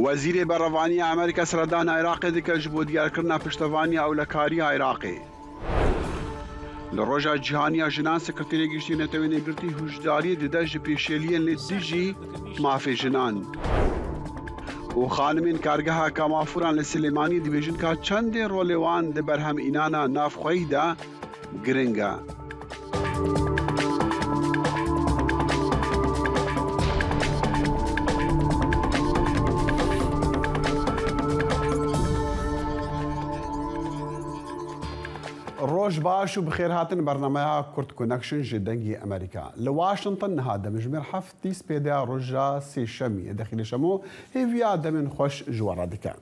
Wezîrê Berevaniya Amerîka seredana Iraqê dike ji bo diyarkirina piştevaniya ewlekariya Iraqê. Li Roja Cîhanî ya Jinan Sekreterê Giştî Neteweyên Yekgirtî hişyariyê dide ji pêşêliyên li dijî mafê jinan. Û xanimên kargeha Kamafuran li Silêmaniyê dibêjin ka çendê rolê wan di berhemînana navxweyî de giring e. Roj baş û bi xêr hatin bernameya Kurd Connection ji Dengê Amerîka. Li Washington niha demjimêr heftî spêdeya roja sêşemiyê Dexîlê Şemo hêviya demên xweş ji we re dike.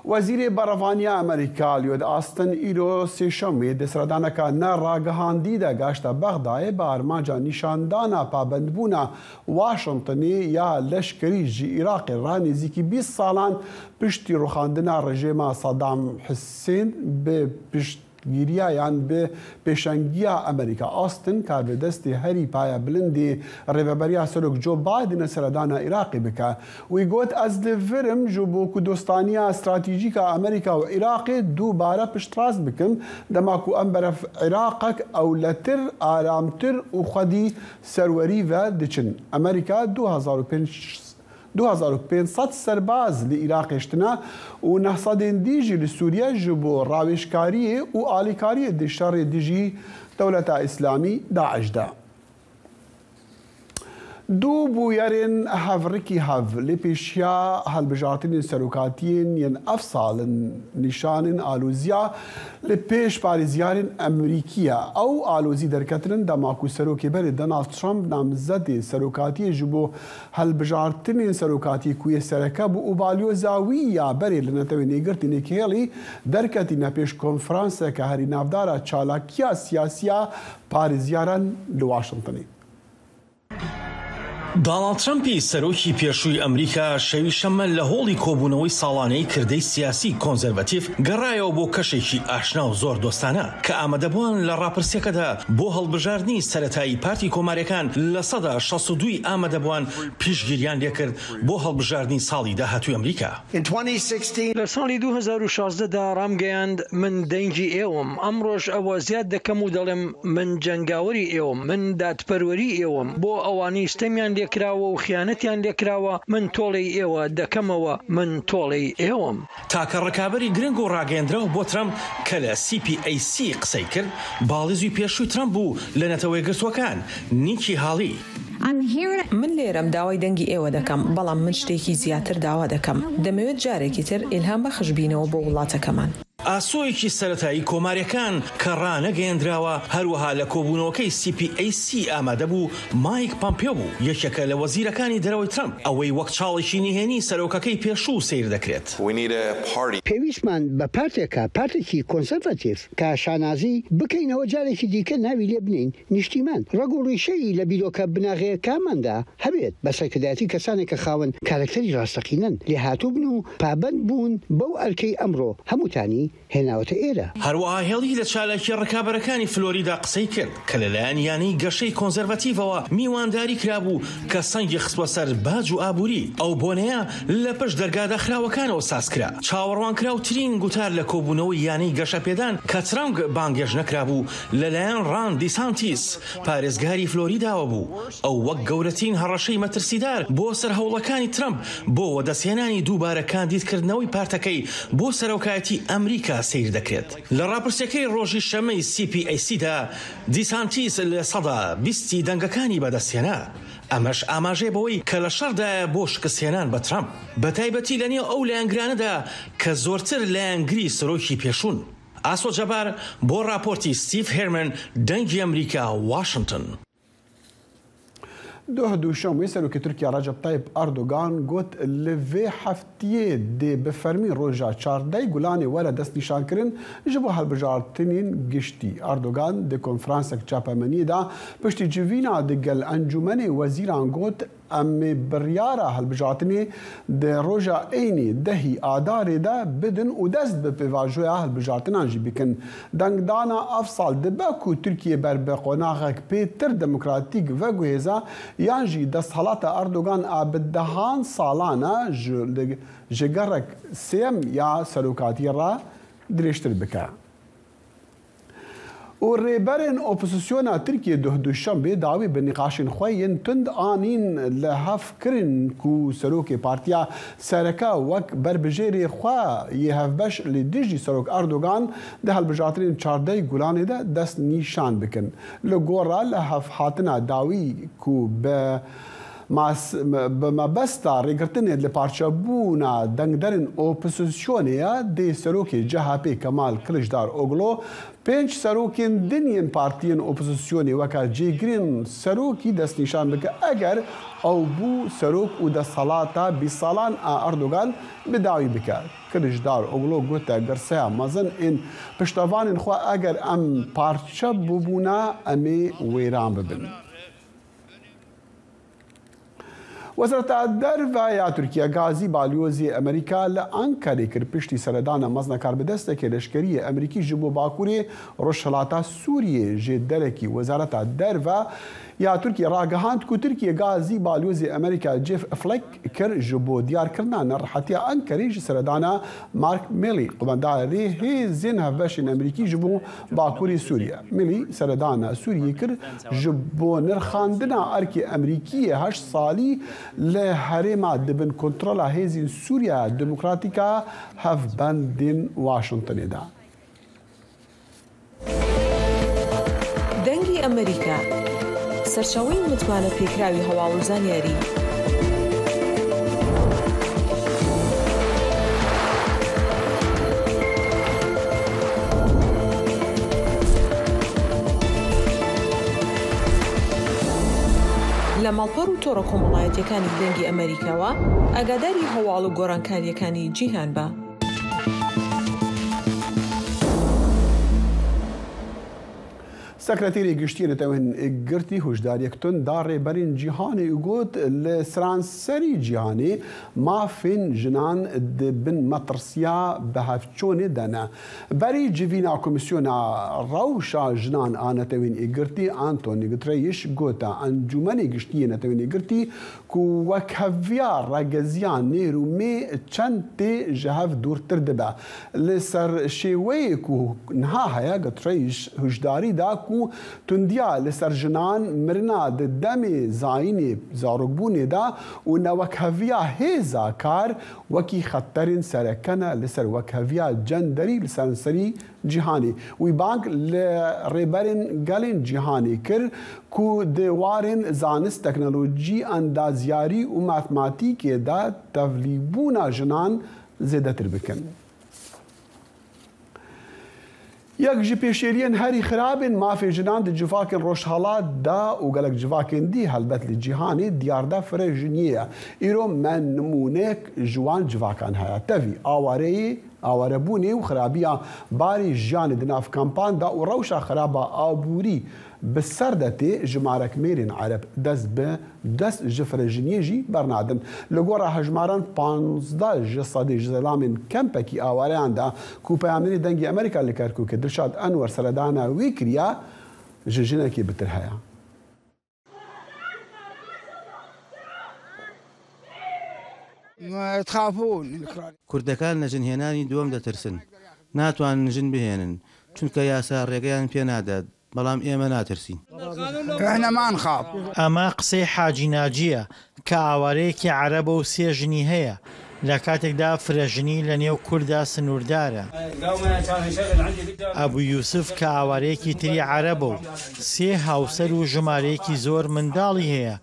Wezîrê Berevaniya Amerîka Lloyd Austin îro sêşemê di seredaneka ne ragihandî de gaşta Bexdayê bi armanca nîşandana pabendbûna Washingtonê ya leşkerî ji Iraqê re nêzîkî 20 salan piştî rûxandina rejêma Saddam Husên bi piştgîriya yan bi pêşengiya Amerîka. Austin karbidestê herî payebilindê rêveberiya Serok Joe Biden seredana Iraqê bike. Wî got, Ez li vir im ji bo ku dostaniya stratejîk a Amerîka û Iraqê dubare piştrast bikim, dema ku em berev Iraqek ewletir, aramtir û xwedî serwerî ve diçin. Amerîka 2500 serbaz li Iraqê ştine û neh sedên dî jî li Sûriye ji bo rawêjkariyê û alîkariyê di şerê dijî Dewleta Îslamî, DAIŞ, de. Du bûyerên hevrikî hev li pêşiya hilbijartinên serokatiyên yên ev sal in nîşanên aloziya li pêş parêzgarên Amerîkî ye. Ew alozî derketinin dema ku Serokê berê Donald Trump namzedê serokatiyê ji bo hilbijartinên serokatiyê ku yê sereke bû û balyoza wî ya berê li Netewên Yekgirtî Nikki Haley derketîne pêş konferanseke herî navdar a çalakiya siyasî ya parêzyaran li Washingtonê. داناڵد ترەمپی سەرۆکی پێشووی ئەمریکا شەوی شەممە لە هۆڵی کۆبوونەوەی ساڵانەی کردەی سیاسی کۆنزەرڤەتیڤ گەڕایەوە بۆ کەشێکی ئاشنا و زۆر دۆستانە کە ئامادەبووان لە ڕاپرسیەکەدا بۆ هەڵبژاردنی سەرەتایی پارتی کۆماریەکان 62% ی ئامادەبووان پشتگیریان لێکرد بۆ هەڵبژاردنی ساڵی داهاتووی ئەمریکا. لە ساڵی 2016 دا ڕامگەیاند من دەنگی ئێوەم، ئەمڕۆش ئەوە زیاد دەکەم و دەڵێم من جەنگاوەری ئێوەم، من دادپەروەری ئێوەم، بۆ ئەوانەی ستەمیان لێکراوە و خیانەتیان لێکراوە، من تۆڵەی ئێوە دەکەمەوە، من تۆڵەی ئێوەم. تاکە ڕکابەری گرنگ و ڕاگەیەندراو بۆ ترەمپ کە لە CPAC قسەی کرد، باڵیزی پێشووی ترەمپ بوو لە نەتەوەیەکگرتووەکان، نیکی هاڵی. من لێرەم داوای دەنگی ئێوە دەکەم، بەڵام من شتێکی زیاتر داوا دەکەم. دەمەوێت جارێکی تر ئیلهامبەخش بینەوە بۆ وڵاتەکەمان. ئاسۆیەکی سەرەتایی کۆمارییەکان کە ڕانەگەیەندراوە، هەروەها لە کۆبوونەوەکەی CPAC ئامادە بوو، مایک پەمپیۆ بوو، یەکێکە لە وەزیرەکانی دەرەوەی ترەمپ، ئەوەی وەک چاڵێکی نهێنی سەرۆکەکەی پێشوو سەیر دەکرێت. پێویستمان بە پارتێکە، پارتێکی کۆنسەرڤەتیڤ، کە شانازی بکەینەوە جارێکی دیکە ناوی لێ بنێین نیشتیمان، ڕەگ و ڕیشەی لە بیرۆکە بناغەیەکاماندا هەبێت، بە سەرکردایەتی کەسانێک کە خاوەن کارەکتەری ڕاستەقینەن، لێهاتوو بن و پابەند بوون بەو ئەرکەی ئەمڕۆ هەمووتانی هێناوەتە ئێرە. هەروەها هێڵی لە چالاکییە ڕکابەرەکانی فلۆریدا قسەی کرد کە لەلایەن یانەی گەشەی کۆنزەرڤەتیڤەوە میوانداری کرابوو کە سەنگی خستووە سەر باج و ئابووری. ئەو بۆنەیە لە پشت دەرگا داخراوەکانەوە سازکرا. چاوەڕوانکراوترین گوتار لە کۆبوونەوەی یانەی گەشەپێدان کە ترەمپ بانگهێشت نەکرابوو لەلایەن ڕان دیسانتیس، پارێزگاری فلۆریداوە بوو. ئەو وەک گەورەترین هەڕەشەی مەترسیدار بۆ سەر هەوڵەکانی ترەمپ بۆ وەدەستهێنانی دووبارە کاندیدکردنەوەی پارتەکەی بۆ سەرۆکایەتی ئەمریکا سەیر دەکرێت. لە ڕاپرسیەکەی ڕۆژی شەممەی CPAC دا دیسانتیس 20% ی دەنگەکانی بەدەستهێنا، ئەمەش ئاماژەیە بەوەی کە لە شەڕدایە بۆ شکستهێنان بە ترەمپ، بەتایبەتی لەنێو ئەو لایەنگرانەدا کە زۆرتر لایەنگری سەرۆکی پێشوون. ئاسۆ جەبار بۆ ڕاپۆرتی ستیڤ هێرمن، دەنگی ئەمریکا، واشنتن. Duh Duşemê Serokê Tirkiye Recep Tayyip Erdogan got li vê heftiyê dê bi fermî roja çardeh Gulanê were destnîşankirin ji bo hilbijartinên giştî. Erdogan di konferansek çapemeniyê de piştî civîna di gel Encûmenê Wezîran got. Em ê biryara hilbijartinê di roja Înê dehî Adarê de bidin û dest bi pêvajoya hilbijartinan jî bikin. Dengdana ev sal dibe ku Tirkiye ber bi qonaxek pêtir demokratîk veguhêze yan jî desthilata Erdogan a bi dehan salan e ji gerek sêyem ya serokatiyê re dirêjtir bike. Û rêberên opozisyona Tirkiyê duh Duşembê dawî bi nîqaşên xwe yên tund anîn li hev kirin ku serokê partiya sereke wek berbijêrê xwe yê hevbeş li dijî Serok Erdogan di hilbijartinên çardeh Gulanê de dest nîşan bikin. Li gora li hevhatina dawî ku bi bi mebesta rêgirtinê li parçebûna dengderên opozisyonê ye, dê Serokê CHP'ê Kemal Kiliçdaroglu pênc serokên din yên partiyên opozisyonê weke cêgirên serokî destnîşan bike eger ew bû serok û desthelata 20 salan a Erdogan bi dawî bike. Kiliçdaroglu gote girseya mezin ên piştevanên xwe eger em parçe bûbûna em ê wêran bibin. Wezareta Derve ya Tirkiye gazî balyozê Amerîka li Enqerê kir piştî seredana mezina karbidestekê leşkerî yê Amerîkî ji bo Bakurê Rojhilata Sûriyê ji derekî Wezareta Derve ya Tirkiye ragihand ku Tirkiye gazî balyozê Amerîka Jeff Flake kir ji bo diyarkirina nerehetiya Enqerê ji seredana Mark Milley qumandarê hêzên hevbeşên Amerîkî ji bo Bakurê Sûriye. Milley seredana Sûriyê kir ji bo nirxandina erkê Amerîkî yê heşt salî li herêma di bin kontrola hêzên Sûriyeya Demokratîk a hevbendên Washingtonê de. دەنگی ئەمەریکا، سەرچاوەی متمانە پێکراوی هەواڵ و زانیاری. لە ماڵپەڕ و تۆڕە کۆمەڵایەتیەکانی دەنگی ئەمەریکاوە ئاگاداری هەواڵ و گۆڕانکاریەکانی جیهان بە. Sekreterê Giştî yê Neteweyên Yekgirtî hişyariyek tund da rêberên cîhanê û got, Li seranserî cîhanê mafên jinan di bin metirsiya bihevçûnê de ne. Berî civîna Komîsyona Rewşa Jinan a Neteweyên Yekgirtî Antonio Guterres gote Encûmenê Giştî yê Neteweyên Yekgirtî ku wekheviya regeziya nêr û mê çend tê ji hev dûrtir dibe. Li ser şêweyê ku niha heye Guterres hişyarî da ku tundiya li ser jinan, mirina di demê zayînê zarokbûnê de û newekheviya hêza kar wekî xeterên sereke ne li ser wekheviya cenderî li seranserî cîhanê. Wî bang li rêberên gelên cîhanê kir ku di warên zanist, teknolojî, endazyarî û matematîkê de tevlîbûna jinan zêdetir bikin. Yek ji pêşêliyên herî xirab ên mafê jinan di civakên Rojhilat de û gelek civakên dî helbet li cîhanê diyarde fire jiniyê ye. Îro me nimûneyek ji wan civakan heye. Tevî awareyê, awarebûnê û xirabiya barê jiyanê di nav kampan de û rewşa xiraba aborî bi ser de tê, jimarek mêrên ereb dest bi dest ji firejiniyê jî bernadin. Li gora hejmaran 15 ji sedê ji zelamên kempekî awareyan de ku peyamnêrê Dengê Amerîka li Kerkûkê Dilşad Enwer seredana wî kiriye ji jinekê bitir heye. کوردەکان لە ژنهێنانی دووەم دەترسن، ناتوانن ژن بهێنن، چونکە یاسا ڕێگەیان پێنادات، بەڵام ئێمە ناترسین. ئەمە قسەی حاجی ناجییە کە ئاوارەیەکی عەرەبە و سێ ژنی هەیە، لە کاتێکدا فرەژنی لە نێو کورددا سنووردارە. ئەبو یوسف کە ئاوارەیەکی تری عەرەبە و سێ هاوسەر و ژمارەیەکی زۆر منداڵی هەیە،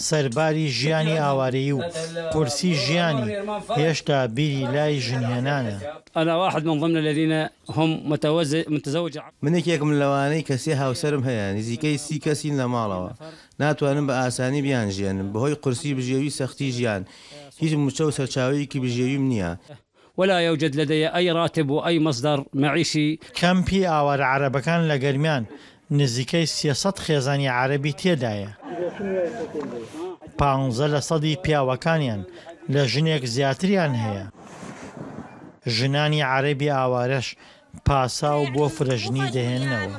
سەرباری ژیانی ئاوارەیی و قورسی ژیانی، هێشتا بیری لای ژنهێنانە. من یەکێکم لەوانەی کە سێ هاوسەرم هەیە، نزیکەی 30 کەسین لە ماڵەوە، ناتوانم بە ئاسانی بیانژیێنم، بەهۆی قورسی بژێوی سەختی ژیان، هیچ مووچە و سەرچاوەیەکی بژێویم نییە. ولا يوجد لدي أي راتب وأي مصدر معيشي. کەمپی ئاوارە عەرەبەکان لە گەرمیان نزیکەی 300 خێزانی عەرەبی تێدایە. پانزە لە سەدی پیاوەکانیان لە ژنێک زیاتریان هەیە. ژنانی عەرەبی ئاوارەش پاساو بۆ فرەژنی دەهێننەوە.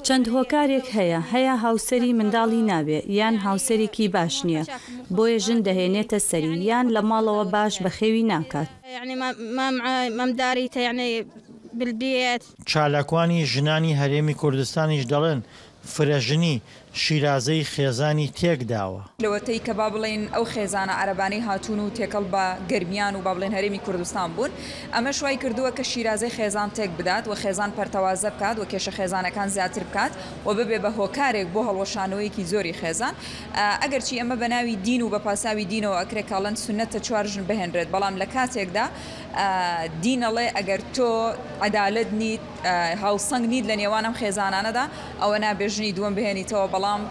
چەند هۆکارێک هەیە، هەیە هاوسەری منداڵی نابێ، یان هاوسەرێکی باش نییە، بۆیە ژن دەهێنێتە سەری، یان لە ماڵەوە باش بەخێوی ناکات. چالاکوانی ژنانی هەرێمی کوردستانیش دەڵێن، فرەژنی شیرازەی خێزانی تێکداوە. لەوەتەی کە با بڵێین ئەو خێزانە عەرەبانەی هاتوون و تێکەڵ بە گەرمیان و با بڵێین هەرێمی کوردستان بوون، ئەمەش وای کردووە کە شیرازەی خێزان تێک بدات و خێزان پەرتەوازە بکات و کێشە خێزانەکان زیاتر بکات و ببێ بە هۆکارێک بۆ هەڵوەشانەوەیەکی زۆری خێزان. ئەگەرچی ئەمە بە ناوی دین و بە پاساوی دینەوە ئەکرێ کە ئەڵێن سوننەتە چوار ژن بهێنرێت، بەڵام لە کاتێکدا دین ئەڵێ ئەگەر تۆ عەدالەت نیت، هاوسەنگ نیت لە نێوان ئەم خێزانانەدا، ئەوە نابێ ژنی دووەم بهێنیتەوە، بەڵام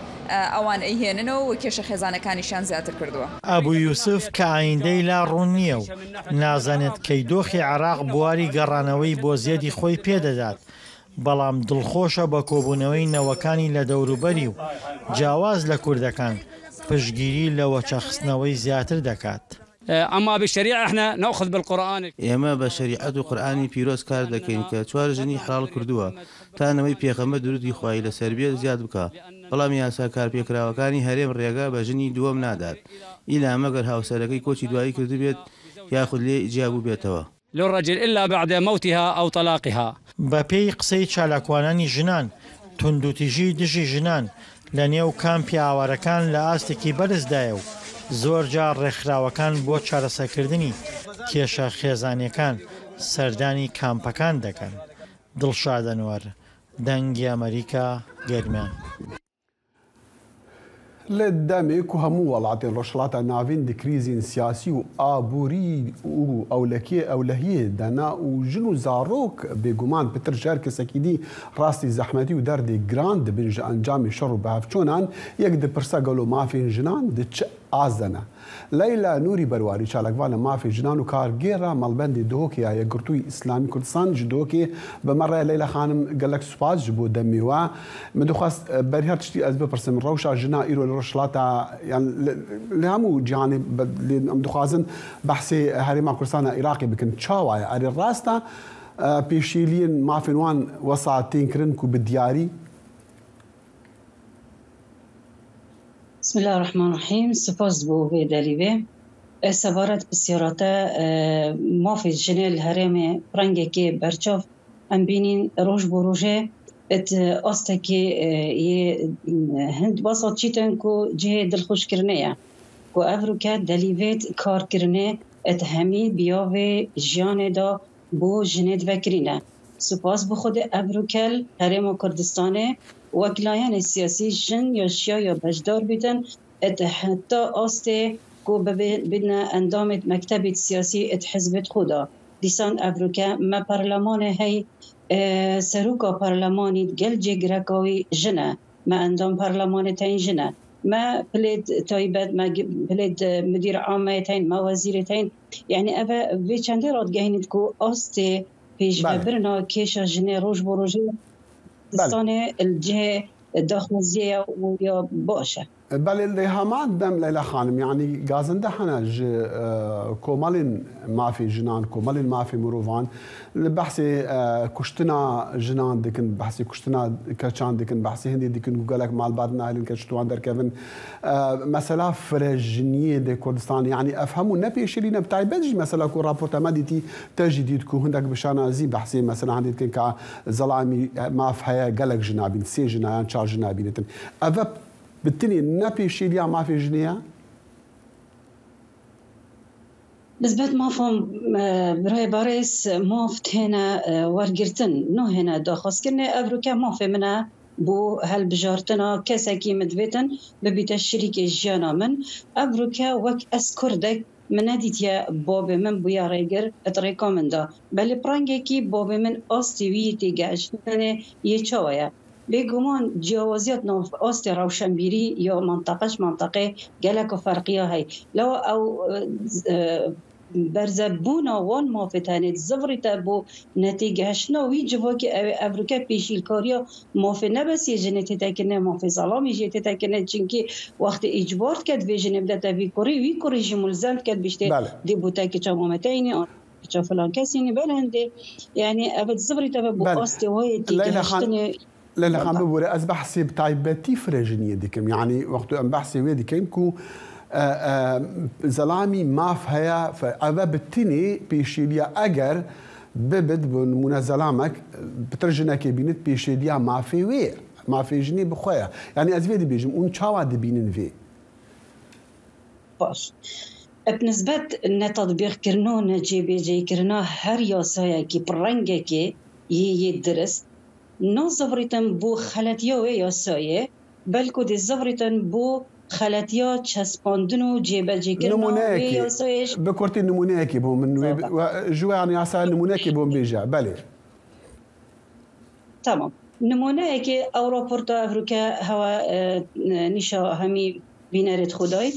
ئەوان ئەیهێننەوە و کێشە خێزانەکانیشیان زیاتر کردووە. ئەبو یوسف کە ئایندەی لا ڕوون نییە و نازانێت کەی دۆخی عێراق بواری گەڕانەوەی بۆ زێدی خۆی پێدەدات، بەڵام دڵخۆشە بە کۆبوونەوەی نەوەکانی لە دەوروبەری و جیاواز لە کوردەکان پشتگیری لە وەچەخستنەوەی زیاتر دەکات. اما بالشریعە احنا ناخذ بالقرآن. ئێمە بە شەریعەت و قورئانی پیرۆز کار دەکەین کە چوار ژنی حەڵاڵ کردووە تا نەوەی پێغەمبەر دروودی خوای لەسەر بێت زیاد بکا، بەڵام یاسا کارپێکراوەکانی هەرێم ڕێگە بە ژنی دووەم نادات ئیلا مەگەر هاوسەرەکەی کۆچی دوایی کردبێت یاخود لێی جیابووبێتەوە. للرجل الا بعد موتها او طلاقها. بەپێی قسەی چالاکوانانی ژنان، توندوتیژی دژی ژنان لە نێو کامپی ئاوارەکان لە ئاستێکی بەرزدایە و زۆرجار ڕێکخراوەکان بۆ چارەسەرکردنی کێشە خێزانییەکان سەردانی کامپەکان دەکەن. دڵشاد ئەنوەر، دەنگی ئەمەریکا، گەرمیان. Li demê ku hemû welatên Rojhilata Navîn di krîzên siyasî û aborî û ewlekiyê ewlehiyê de ne û jin û zarok bêguman pitir ji her kesekî dî rastî zehmetî û derdê giran dibin ji encamê şer û bihevçûnan, yek dipirse gelo mafên jinan di çi ast de ne? Leyla Nûrî Berwarî çalakvana mafê jinan û kargêra Malbendê Duhokê ya Yekgirtûyî Îslamî Kurdistan ji Duhokê bi me re ye. Leyla xanim gelek spas ji bo demê we. Min dixwest berî her tiştî ez bipirsim rewşa jina îro li Rojhilata yan li hemû cîhanê lê em dixwazin behsê Herêma Kurdistana Iraqê bikin çawa ye? Erê rast e pêşêliyên mafên wan wesa tên kirin ku bi diyarî Bismillahirrahmanirrahim. Spas bo vê delîvê. Sebaret pirsyara te mafê jinê li herêmê bi rengekê berçav em bînîn roj bo rojê di astekê yê hind wesa çîtin ku cihê dilxweşkirinê ye ku ev rûke delîvêt karkirinê di hemî biyavê jiyanê de bo jinê divekirîne. Spas bo Xwedê ev rûkel Herêma Kurdistanê wek layenê siyasî jin ya şiya ya beşdar bîtin id heta astê ku bibîne endamêt mektebêt siyasî id hizbêt xwe de. Dîsan ev rûke me parlemanê hey seroka parlemanî gel cêgireka wî jin e. Me endam parlemanê teyîn jin e. Me pilêt taybet me pilêt midîr ameyê teyîn me wezîrê teyîn Yanî ev e vê çendê radigehînit ku astê pêşvebirina kêşa jinê roj bo rojê Kurdistanê li cihê daxwaziyê ye û ya baş e. Belê lê heman dem Leyla xanim yanî gazinde hene ji komelên mafê jinan, komelên mafê mirovan li behsê kuştina jinan dikin, behsê kuştina keçan dikin, behsê hindê dikin ku gelek malbat nahêlin keç ji wan derkevin. Mesela firejiniyê di Kurdistanê yanî ev hemû ne pêşêlî ne bi taybet jî mesela ku raporta me dîtî te jî dît ku hindek bi şanazî behsê mesela hindê dikin ka zelamî maf heye gelek jina bîn sê jina yan çar jina bînitin. Ev bi tinê ne pêşêliya mafê jinê ye? Nisbet mafan birayê berêz maf têne wergirtin nahêne daxwazkirinê ev rûke mafê min e bo hilbijartina kesekî min divêtin bibîte şirîkê jiyana min ev rûke wek ez kurdek min nedîtiye babê min bûye rêgir di rêka min de belê bi rengekî babê min astê wî yê têgehiştinê yê çawa ye Bêguman ciyawaziya di nav astê rewşenbîrî ya manteqe ji manteqê geleka ferqiya hey. Lewa ew بەرزەبوونا وان مافێت هەنێ زڤڕیتە بۆ نەتێگەهشتنا وی جڤاکێ ئەوێ ئەڤروکە پێشیلکارییا مافێ نە بەس یێ ژنێ تێتەکردنێ مافێ زەڵامی ژێ تێتەکردنێ چونکی وەختێ ئیجبار دکەت ڤێ ژنێ بدەتە ڤی کوڕی وی کوڕی ژی مولزەم دکەت بیشتێ دێ بۆتە کچا مامەتە ئینێ ئان کچا فلان کەس ئینێ بەر هەندێ یانی ئەڤ زڤڕیتە ڤە بۆ ئاستێ وایێ تێگەهشتنێ لەیلا خان ببورە ئەز بەحسێ bi taybetî firejiniyê dikim yanî wexto em behsê wê dikin ku zelamî maf heye eve bi tinê pêşêliya eger bibit bi nimûne zelamek pitir jinekê bînit pêşêliya mafê wê ye mafê jinê bi xwe ye yanî ez vê dibêjim hûn çawa dibînin vê? Baş. Bi nisbet netadbîqkirina û necêbêcêkirina her yasayekî bi rengekê yê yê dirist Nazivrîtin bo xeletiya wê yasayê, belku dê zivrîtin bo xeletiya çespandin û cêbecêkirina wê yasayê ji. Bi kurtî nimûneyekê bo min wê ji wê yan yasaya nimûneyekê bo min bêje. Belê. Temam. Nimûneyekê ew raporta evroke hewa nîşa hemî bînerê Xwedayî.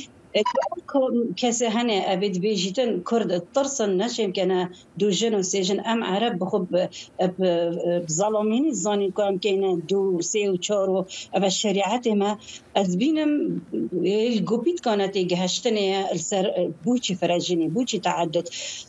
Kesê hene evê dibêjîtin Kurd tirsin neşêmkene du jin û sê jin em Ereb bi xwe bi zelamînî dizanîn ku em kêne du sê û çar û eve şerîetê me ez bînim gopîtkane têgihiştinê ye li ser boçî firejinî boçî teedud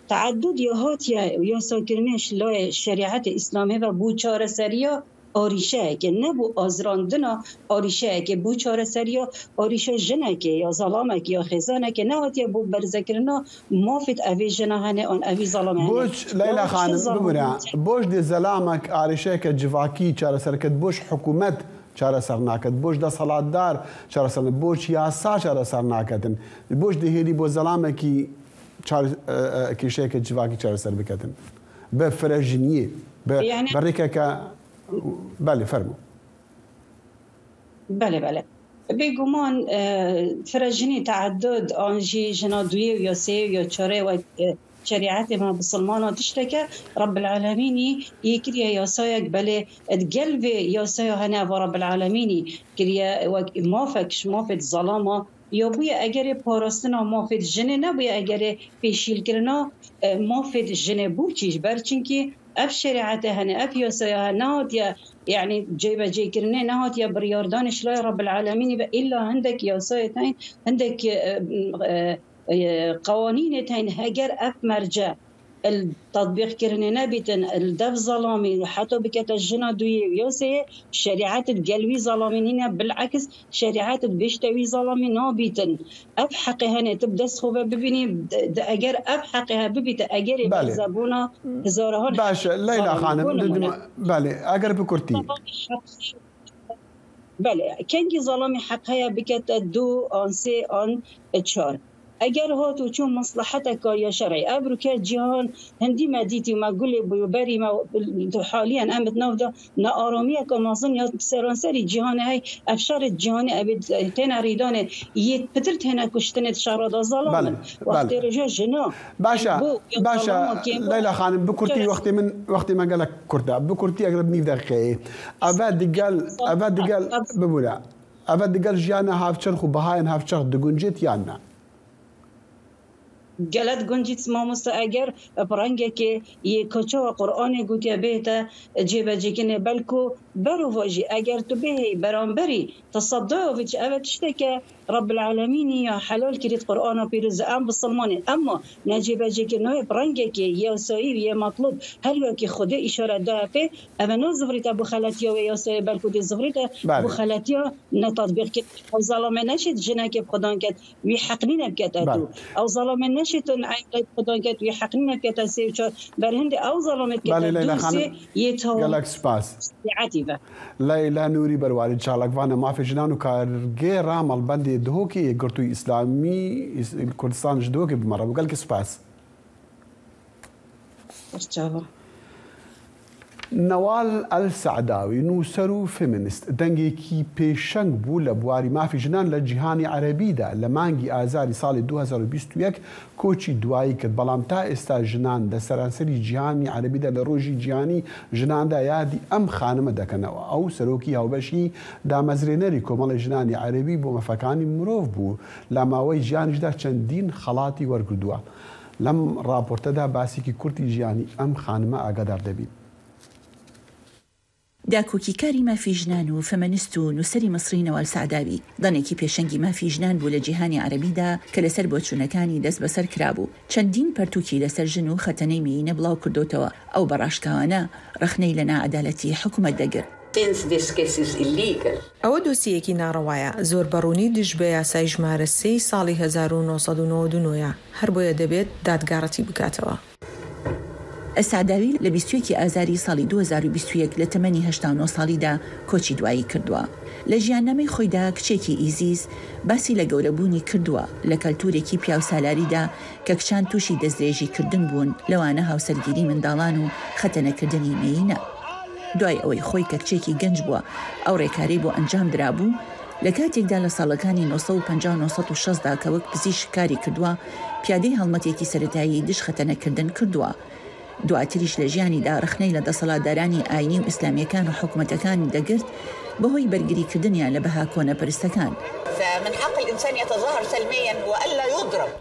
teedud ya hatiye yasakirinê ji layê şerîetê îslamê ve bo çareseriya Arîşeyekê nebû azirandina arîşeyekê bo çareseriya arîşa jinekê ya zelamekê ya xêzanekê nehatiye bo berzekirina mafê evê jina hene an evî zelamê hene. Boç Leyla xanim bibûre boç dê zelamek arîşeyeke civakî çareser ket boç hikûmet çareser naket boç desthilatdar çareser naket boç yasa çareser naketin boç dê hêlî bo zelamekî kêşeyeke civakî çareser biketin. Bi firejiniyê, bi bi rêkeke belê fermo. Belê belê. Bêguman firejinî teedud an jî jina duyê û ya sêyê û ya çarê wek şerîetê me bisilmana tiştek e, Rebbilalemînî yê kiriye yasayek belê di gel vê yasaya hene eva Rebbilalemînî kiriye wek mafek ji mafê di zalama Ya bûye egerê parastina mafê di jinê nebûye egerê pêşîlkirina mafê di jinê bû çî ji ber çinkî ev şerîete hene ev yasaya he nehatiye yanî cêbecêkirinê nehatiye biryardanê ji layê Rebbilalemînî ve îlla hindek yasayê teyên hindek qewanînê teyên heger ev merce li tetbîqkirinê nebîtin, li dev zelamî û heta bikete jina duyê û ya sêyê, şerîet di gel wî zelamî nîne, bileks şerîet di bêşte wî zelamî nabîtin. Ev heqê hene tu bi dest xwe ve bibînî, di eger ev heqê he bibîte egerê Belê. berzebûna hezarehan Baş e Leyla zelamî xanim, bo di nimûne. belê eger bi kurtî. Belê, kengî zelamî heq heye bikete du an sê an çar. Eger hat û çû misleheteka ya şer'î ev rûke cîhan hindî me dîtî û me gulê bû û berî me û haliyen em di nav de nearamiyeka mezin ya seranserî cîhanê hey ev şerê cîhanê ev ê têne rîdanê yê pitir têne kuştinê di şera de zelam in wextê rêja jina Baş e bo ya baş e zelama kêm bo Leyla xanim bi kurtî wextê min wextê me gelek kurt e bi kurtî eger bi nîv deqîqeyê eve digel eve digel bibûre Eve digel jiyana hevçerx û bihayên hevçerx diguncit yan na? Gelet guncît mamoste eger bi rengekê yê ku çawa Quranê gotiye bihête cêbecêkirinê belku berova jî eger tu bihêyî beramberî teseddaya vê tişt eve tişteke Rebbilalemînî ya helal kirî di Qurana pîroz de em bisilmanê ema necêbecêkirina wê bi rengekê yasayî û yê metlûb her wekî Xwedê îşaret daye pê Eve ne zivrîte bo xeletiya wê yasayê belku dê zivrîte bo xeletiya netatbîqkirina. Ew zelamê neşêt jinekê bi xwe dan ket wî heq nîne bikete du. Ew zelamê neşêtin eylê bi xwe dan ket wî heq nîne bikete sê û çar. Ber hindê ew zelamê dikete du sê yê Gelek spas. Şerîetî ve. Leyla Nûrî Berwarî çalakvana mafê jinan û kargêra malbendê Dihokê yê Girtûyî Îslamî Kurdistan ji Dihokê bi me re bû. Gelekî spas. Serçava. Newal El Se'dawî nûser û feminist, dengêkî pêşeng bû li bwarî mafê jinan li cîhanê erebî de, li mangî Azarî salê 2021 koçî dwayî kir, belam ta êsta jinan li seranserî cîhanî erebî de li rojî cîhanî jinan de yadî em xanime dekenewa. Ew serokî hewbeşî damezrênerî komelê jinanî erebî bo mefekanî mirov bû, la mawey cîhanî jî de çendîn xelatî wergirtûwe. لەم ڕاپۆرتەدا باسێکی کورتی ژیانی ئەم خانمە ئاگادار دەبین. داکۆکیکاری مافی ژنان و فێمەنست و نووسەری میسری نەوال سەعداوی، دەنگێکی پێشەنگی مافی ژنان بوو لە جیهانی عەرەبیدا کە لەسەر بۆچوونەکانی دەستبەسەر کرابوو. چەندین پەرتووکی لەسەر ژن و خەتەنەی مێینە بڵاو کردۆتەوە، ئەو بە ڕاشکاوانە ڕەخنەی لە ناعەدالەتی حکومەت دەگرت. ئەوە دۆسیەیەکی ناڕەوایە، زۆر بە ڕوونی دژ بە یاسای ژمارە سێی ساڵی 1999 ە، هەربۆیە دەبێت دادگا ڕەتی بکاتەوە. سەعداوی لە 21 ی ئازاری ساڵی 2021 لە تەمەنی 89 ساڵیدا کۆچی دوایی کردووە. لە ژیاننامەی خۆیدا کچێکی ئیزیز باسی لە گەورەبوونی کردووە لە کەلتوورێکی پیاوسالاریدا کە کچان تووشی دەستدرێژیکردن بوون لەوانە هاوسەرگیری منداڵان و خەتەنەکردنی مێینە. دوای ئەوەی خۆی کە کچێکی گەنج بووە ئەو ڕێکارەی بۆ ئەنجام درابوو، لە کاتێکدا لە ساڵەکانی 950 و 960 دا کە وەک پزیشک کاری کردووە پیادەی هەڵمەتێکی سەرەتایی دژ خەتەنەکردن کردووە. دواتریش لە ژیانیدا ڕەخنەی لە دەسەڵاتدارانی ئاینی و ئیسلامییەکان و حکومەتەکان دەگرت بەهۆی بەرگریکردنیان لە بەها کۆنەپەرستەکان.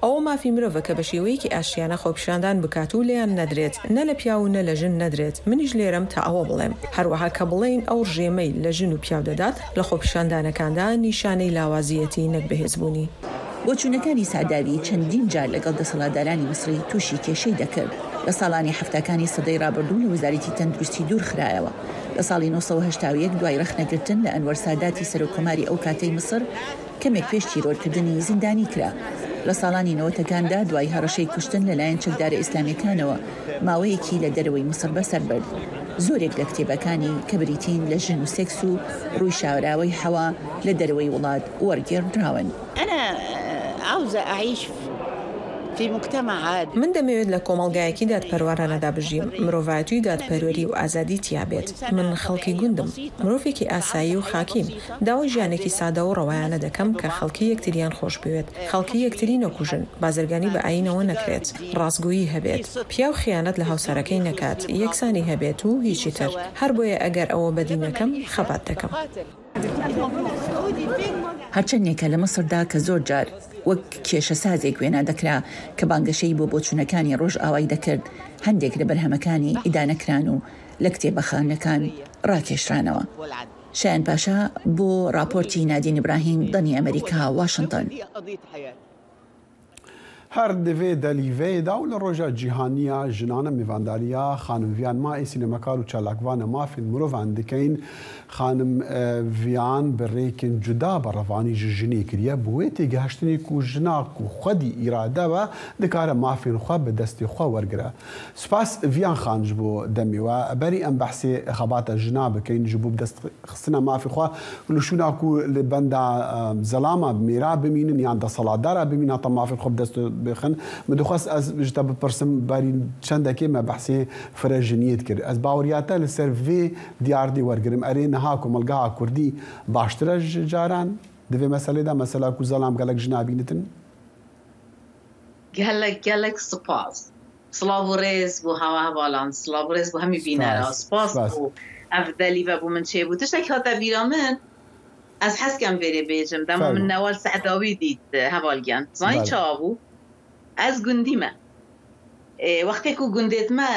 ئەوە مافی مرۆڤە کە بە شێوەیەکی ئاشتیانە خۆپیشاندان بکات و لێیان نەدرێت، نە لە پیاو و نە لە ژن نەدرێت، منیش لێرەم تا ئەوە بڵێم. هەروەها کە بڵێین ئەو ڕژێمەی لە ژن و پیاو دەدات لە خۆپیشاندانەکاندا نیشانەی لاوازییەتی نەک بەهێزبوونی. بۆچوونەکانی سەعداوی چەندین جار لەگەڵ دەسەڵاتدارانی میسری تووشی کێشەی دەکرد. لە ساڵانی حەفتاکانی سەدەی ڕابردوو لە وەزارەتی تەندروستی دوور خرایەوە. لە ساڵی 981 دوای ڕەخنەگرتن لە ئەنوەر ساداتی سەرۆککۆماری ئەو کاتەی میسر، کەمێک پێش تیرۆرکردنی زیندانی کرا. لە ساڵانی نەوەتەکاندا دوای هەڕەشەی کوشتن لەلایەن چەکدارە ئیسلامییەکانەوە ماوەیەکی لە دەرەوەی میسر بەسەر برد. زۆرێک لە کتێبەکانی کە بریتین لە ژن و سێکس و ڕووی شاراوەی حەوا لە دەرەوەی وڵات وەرگێڕدراون. من دەمەوێت لە کۆمەڵگایەکی دادپەروەرانەدا بژیم، مرۆڤایەتی و دادپەروەری و ئازادی تیا بێت. من خەڵکی گوندم، مرۆڤێکی ئاسایی و خاکیم. داوای ژیانێکی سادە و ڕەوایانە دەکەم کە خەڵکی یەکتریان خۆش بوێت، خەڵکی یەکتری نەکوژن، بازرگانی بە ئایینەوە نەکرێت، ڕاستگۆیی هەبێت، پیاو خیانەت لە هاوسەرەکەی نەکات، یەکسانی هەبێت و هیچی تر. هەربۆیە ئەگەر ئەوە بەدی نەکەم، خەبات دەکەم. هەرچەندێکە لە میسردا کە زۆر جار وەک کێشەسازێک وێنا دەکرا کە بانگەشەی بۆ بۆچوونەکانی ڕۆژئاوای دەکرد، هەندێک لە بەرهەمەکانی ئیدانە کران و لە کتێبەخانەکان ڕاکێشرانەوە. شایان پاشا بۆ ڕاپۆرتی نادین ئیبراهیم، دەنگی ئەمەریکا، واشنتۆن. هەر di vê delîveyê de û li Roja Cîhanî ya Jinan e mêvandariya Xanim Viyan Maê sînemakar û çalakvana mafên mirovan dikein. Xanim Viyan bi rêkên cuda berevanî ji jinê kiriye bi wê têgihiştinê ku jina ku xwedî îrade be dikare mafên xwe bi destê xwe wergire. Spas Viyan Xan ji bo demê we. Berî em behsê xebata jina bikein ji bo bi dest Xistina mafê xwe li şûna ku li benda zelama mêra bimînin yan deselatdara bimînin heta mafên xwe bi dest bixin. Min dixwest ez ji te bipirsim berî çendekê me behsê fire jiniyê dikir. Ez baweriya te li ser vê diyardê wergirim. Erê niha komelgeha kurdî baştir e ji caran di vê meselê de, mesela ku zelam gelek jina bînitin? Gelek gelek sipas. Silav û rêz bo hewa hevalan, silav û rêz bo hemî bînera. Spas bo ev delîve bo min çêbû. Tiştek hate bîra min, ez hez dikim vêrê bêjim. Dema min Newal Se'dawî dît heval giyan. Zanî çawa bû? Ez gundî me. Wextê ku gundêt me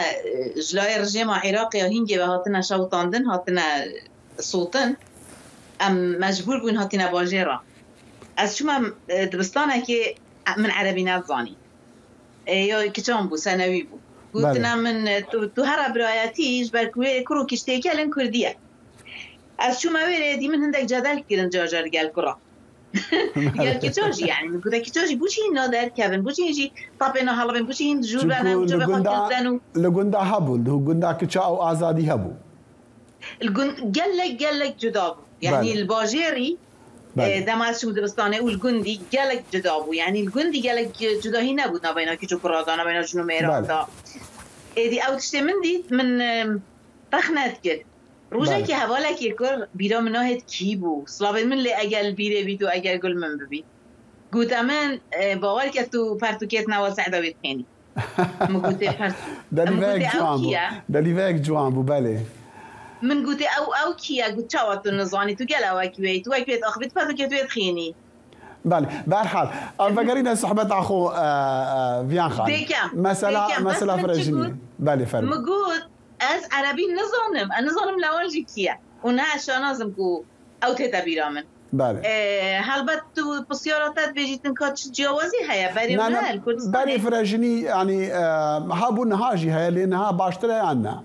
ji layê rijêma Iraqê ya hîngê ve hatine şewitandin, hatine sotin, em mecbûr bûn hatine bajêra. Ez çûme dibistanekê min erebî nedizanî. Ya kiçan bû, senewî bû. Gotina min tu here birayetî ji ber ku wê kur û kiç têkel in kurdî ye. Ez çûme wê rê dî min hindek cedel kirin car car gel kura. Gel kiça jî yanî min gote kiça jî boçî hîn naderkevin, boçî hîn jî tapê nahelibin, boçî hîn dijûr bene û civê xwe kil den û. Li gunda hebû, li gunda kiça ew azadî hebû. Li gund gelek gelek cuda bû. Yanî li bajêrî Dema ez çûm dibistanê û li gundî gelek cuda bû. Yanî li gundî gelek cudahî nebû navbeyna keç û kura de, navbeyna jin û mêran de. Êdî ew tiştê min dît min rexne dikir. Rojekê hevalekê kur bîra min nahêt kî bû. Silavên min lê eger li bîrê bît û eger gul min bibît. Gote min bawer ke tu pertûkê Newal Se'dawî dixênî. Min gotê pers. Min gotê ew kî ye? Delîveyek ciwan bû belê. Min gotê ew ew kî ye? Got çawa tu nizanî tu gel ewekî wê yî tu wek wê diaxivî tu pertûkê tu wê dixînî. بەلی بەهەرحال ئەم ڤەگەرینە سوحبەتا خۆ ڤیان خان دێکەم مەسەلا دێکەم بەس مەسەلا من فرە چ ژنی گوت بەلی فەرموو. مگوت ئەز عەرەبی نزانم ئە نزانم لەوان ژی کیە و نە شانازم کو ئەو تێتە بیرا من بەلی. هەڵبەت تو پسیارا تە دبێژیتن کا چ جیاوازی هەیە بەرێ و نا نا نە بەری کوردستانێ. فرە ژنی یانی هەبوو نها ژی هەیە لێ نها باشترە یان نا؟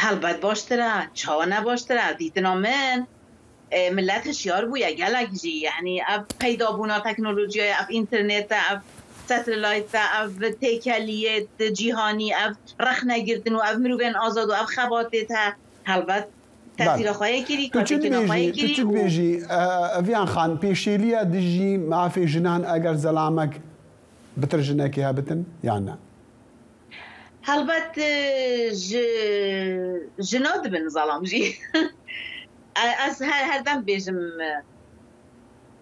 هەڵبەت باشترە چاوە نە باشترە دیتنا من ملت هشیار بوویە گەلەک ژی یەعنی ئەڤ پەیدا بوونا تەکنۆلۆژیایە ئەڤ ئینترنێتە ئەڤ سەتلایتە ئەڤ تێکەلیێت جیهانی ئەڤ ڕەخنە گرتن و ئەڤ مروڤێن ئازاد و ئەڤ خەباتێت هە هەڵبەت بەڵێ تەسیرا خوەیە کری تو چ کاتێکینا دبێژی خوەیە تو کری چ و دبێژی ڤیان خان پێشێلیە دژی مافێ ژنان ئەگەر زەلامەک بتر ژنەکێ هەبتن یان نا؟ هەڵبەت ژ ژنا دبن زەڵام ژی ئەز هەر هەردەم بێژم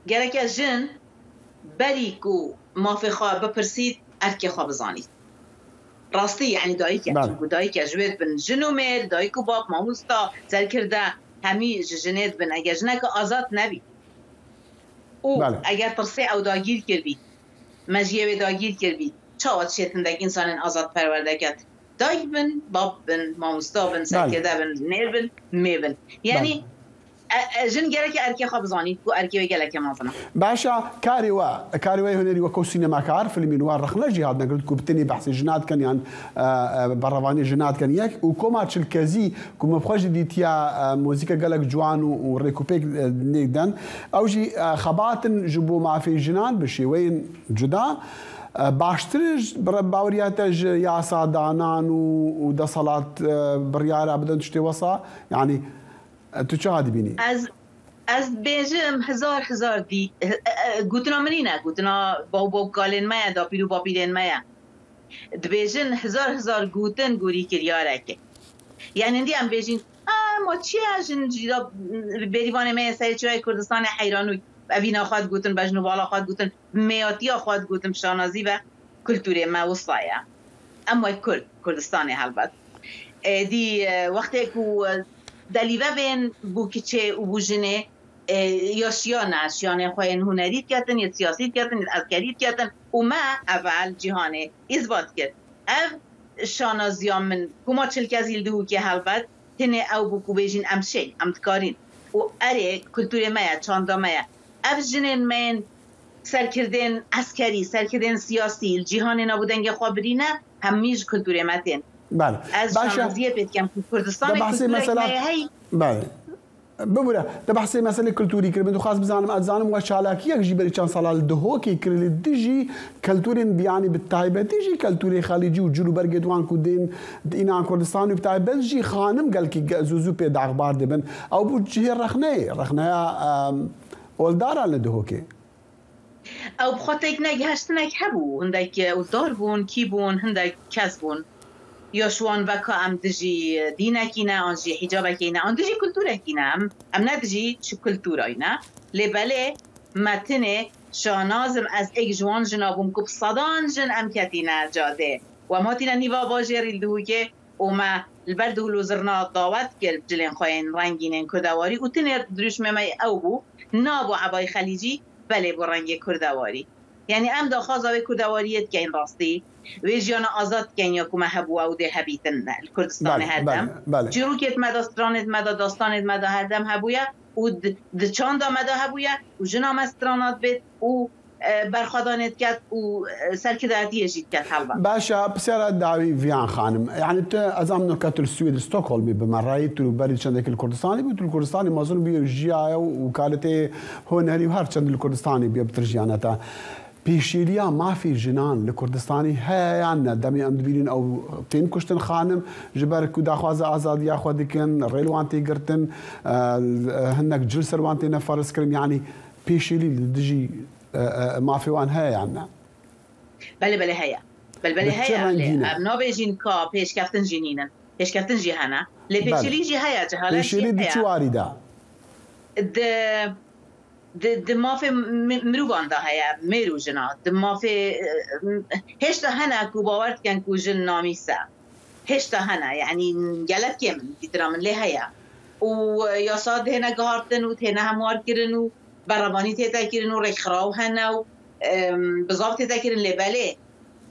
گەرەکە ژن بەری کو مافێ خوا بپرسیت ئەرکێ خوا بزانیت ڕاستی یەعنی دایکە بەڵێ. چونکو دایکە ژوێت بن ژن و مێر دایک و باب ماموستا سەرکردە هەمی ژ ژنێت بن ئەگەر ژنەکە ئازاد نەبیت و بەڵێ. ئەگەر ترسێ ئەو داگیر کردبیت مەژیێ وێ داگیر کردبیت چاوە چێتندەک ئینسانێن ئازاد پەروەردە کەت دایک بن باب بن ماموستا بن بەڵێ. سەرکردە بن نێر بن مێ بن یەعنی بەڵێ. ژن گەرەکە ئەرکێ خوا بزانیت کو ئەرکێ وێ گەلەکێ مەزنە. باشە کارێ وە کارێ وەی هونەری وەکۆ سینەماکار فیلمین وە ڕەخنە ژی هاتنە گرت کو بتنی بەحسی ژنا دکەن یان بە ڕەوانی ژنا دکەن یەک و کۆما چلکەزی کو من خوەش دیتیا مۆزیکە گەلەک جوان و و ڕێک و پێک نێک دەن ئەو ژی خەباتن ژ بۆ مافێ ژنان بە شێوەیên جودا باشتر بڕە باوەریاتە ژ یاسا دانان و و دەسەڵات بڕیارا بدەن تشتێ وەسا یانی تو چا دبینی؟ ئەز ئەز دبێژم هزار هزار دی گوتنا منی نە گوتنا باو باوکالێن مەیە داپیر و باپیرێن مەیە دبێژن هزار هزار گوتن گوری کریارەکێ یعنی هندی ئەم بێژین ئا ما چیە ژن جیدا بێریوانێ مەیە سەرێ چیای کوردستانێ حەیرانووی ئەڤینا خوات گوتن بەژن و باڵا خوات گوتن مێیاتیا خوات گوتن شانازی بە کولتورێ مە وسایە ئەم وەک کورد کوردستانێ هەڵبەت ئێدی وەختێک و دەلیڤە بێن بوو کچێ و بوو ژنێ یا شیانە شیانێ خوەیên هونەری دکەتن یە سیاسی دکەتن یە ئەسکەری دکەتن و مە ئەڤ جیهانێ ئیسبات کرد ئەڤ شانازیا من کوما چلکەزیل دهوکێ هەڵبەت تنێ ئەو بوو کو بێژین ئەم شێین ئەم دکارین و ئەرێ کولتورێ مەیە چاندا مەیە ئەڤ ژنێن مەیên سەرکردێن ئەسکەری سەرکردێن سیاسی جیهانێ نابوو دەنگێ خوە برینە هەمیش کولتورێ مە تێن بەڵێ ئەز باشە شانازیە پێ دکەم کو دە کوردستانێ بەحسێ کولتورێک مەسەلا مەیە هەی بەڵێ ببورە دە بەحسێ مەسەلەی کلتوری کرد من دخواست بزانم ئەزانم وە چالاکیەک ژی بەری چەند ساڵا لە دهۆکێ کرد لە دژی کەلتورên بیانی bi taybetî jî keltûrê xelîcî û cil û bergê wan ku dên înan Kurdistanê û bi taybet jî xanim gelkî zû zû pê daxbar dibin ew bû cihê rexneyê rexneya oldaran li Dihokê. Ew bi xwe têknegiheştinek hebû, hindek oldar bûn, kî bûn, hindek kes bûn. Ya ji wan ve ka em dijî dînekî ne an jî hîcabekê ne an dijî kultûrekî ne. Em em ne dijî çi kultûrayî ne. Lê belê me tenê şanaz im ez êk ji wan jina bûm ku bi sedan jin em ketîne cadê û em hatîne nîva bajêrî li Dihokê û me li ber dihol û zirna dawet kir bi cilên xwe yên rengîn ên kurdewarî û tenê dirûşmê me ew bû, Na bo ebayî xelîcî, belê bo rengê kurdewarî. Yanî em daxwaza wê kurdewariyê dikeyn rastî, wê jiyana azad dikeyn ya ku me hebûwe û dê hebîtin li Kurdistanê Belê, her belê, dem. belê. Çîrokê di me de, stranê di me de, dastanê di me de her dem hebûye û di çanda me de hebûye û jina me strana dibêt û Berxwedanê diket û serkidayetiyê jî diket helbet. Başe pirsyara dawî Viyan xanim. Yanî tu ez am nuka tu li Swêd li Stockholmê bi me rayî tu berî çendekî li Kurdistanê bû tu li Kurdistanê mezin bûye û jiyaye û kalitê hunerî û her çend li Kurdistanê bûye bi tir jiyane te. Pêşêliya mafê jinan li Kurdistanê heye yan ne? Demê em dibînin ew tên kuştin xanim ji ber ku daxwaza azadiya xwe dikin, rê li wan tê girtin, hinek cil ser wan têne ferzkirin yanî Pêşêlî li dijî mafê wan heye yan na? Belê belê heye. Belê belê Bi çi heye. Lê rengî ne? em nabêjîn ka pêşkeftin jî nînin. Pêşkeftin jî hene. Lê Belê. pêşêlî jî heye, cehalet jî Pêşêlî di çi heye. warî de? Di di di mafê mirovan de heye, mêr û jina. Di mafê hêşta hene ku bawer dikin ku jin namîs e. Hêşta hene yanî gelek kêm in dîtina min lê heye. Û yasa dihêne gihartin û dihêne hemwarkirin û. بەڕەڤانی تێتە کردن و ڕێکخراو هەنە و بزاڤ تێتە کردن لێ بەلێ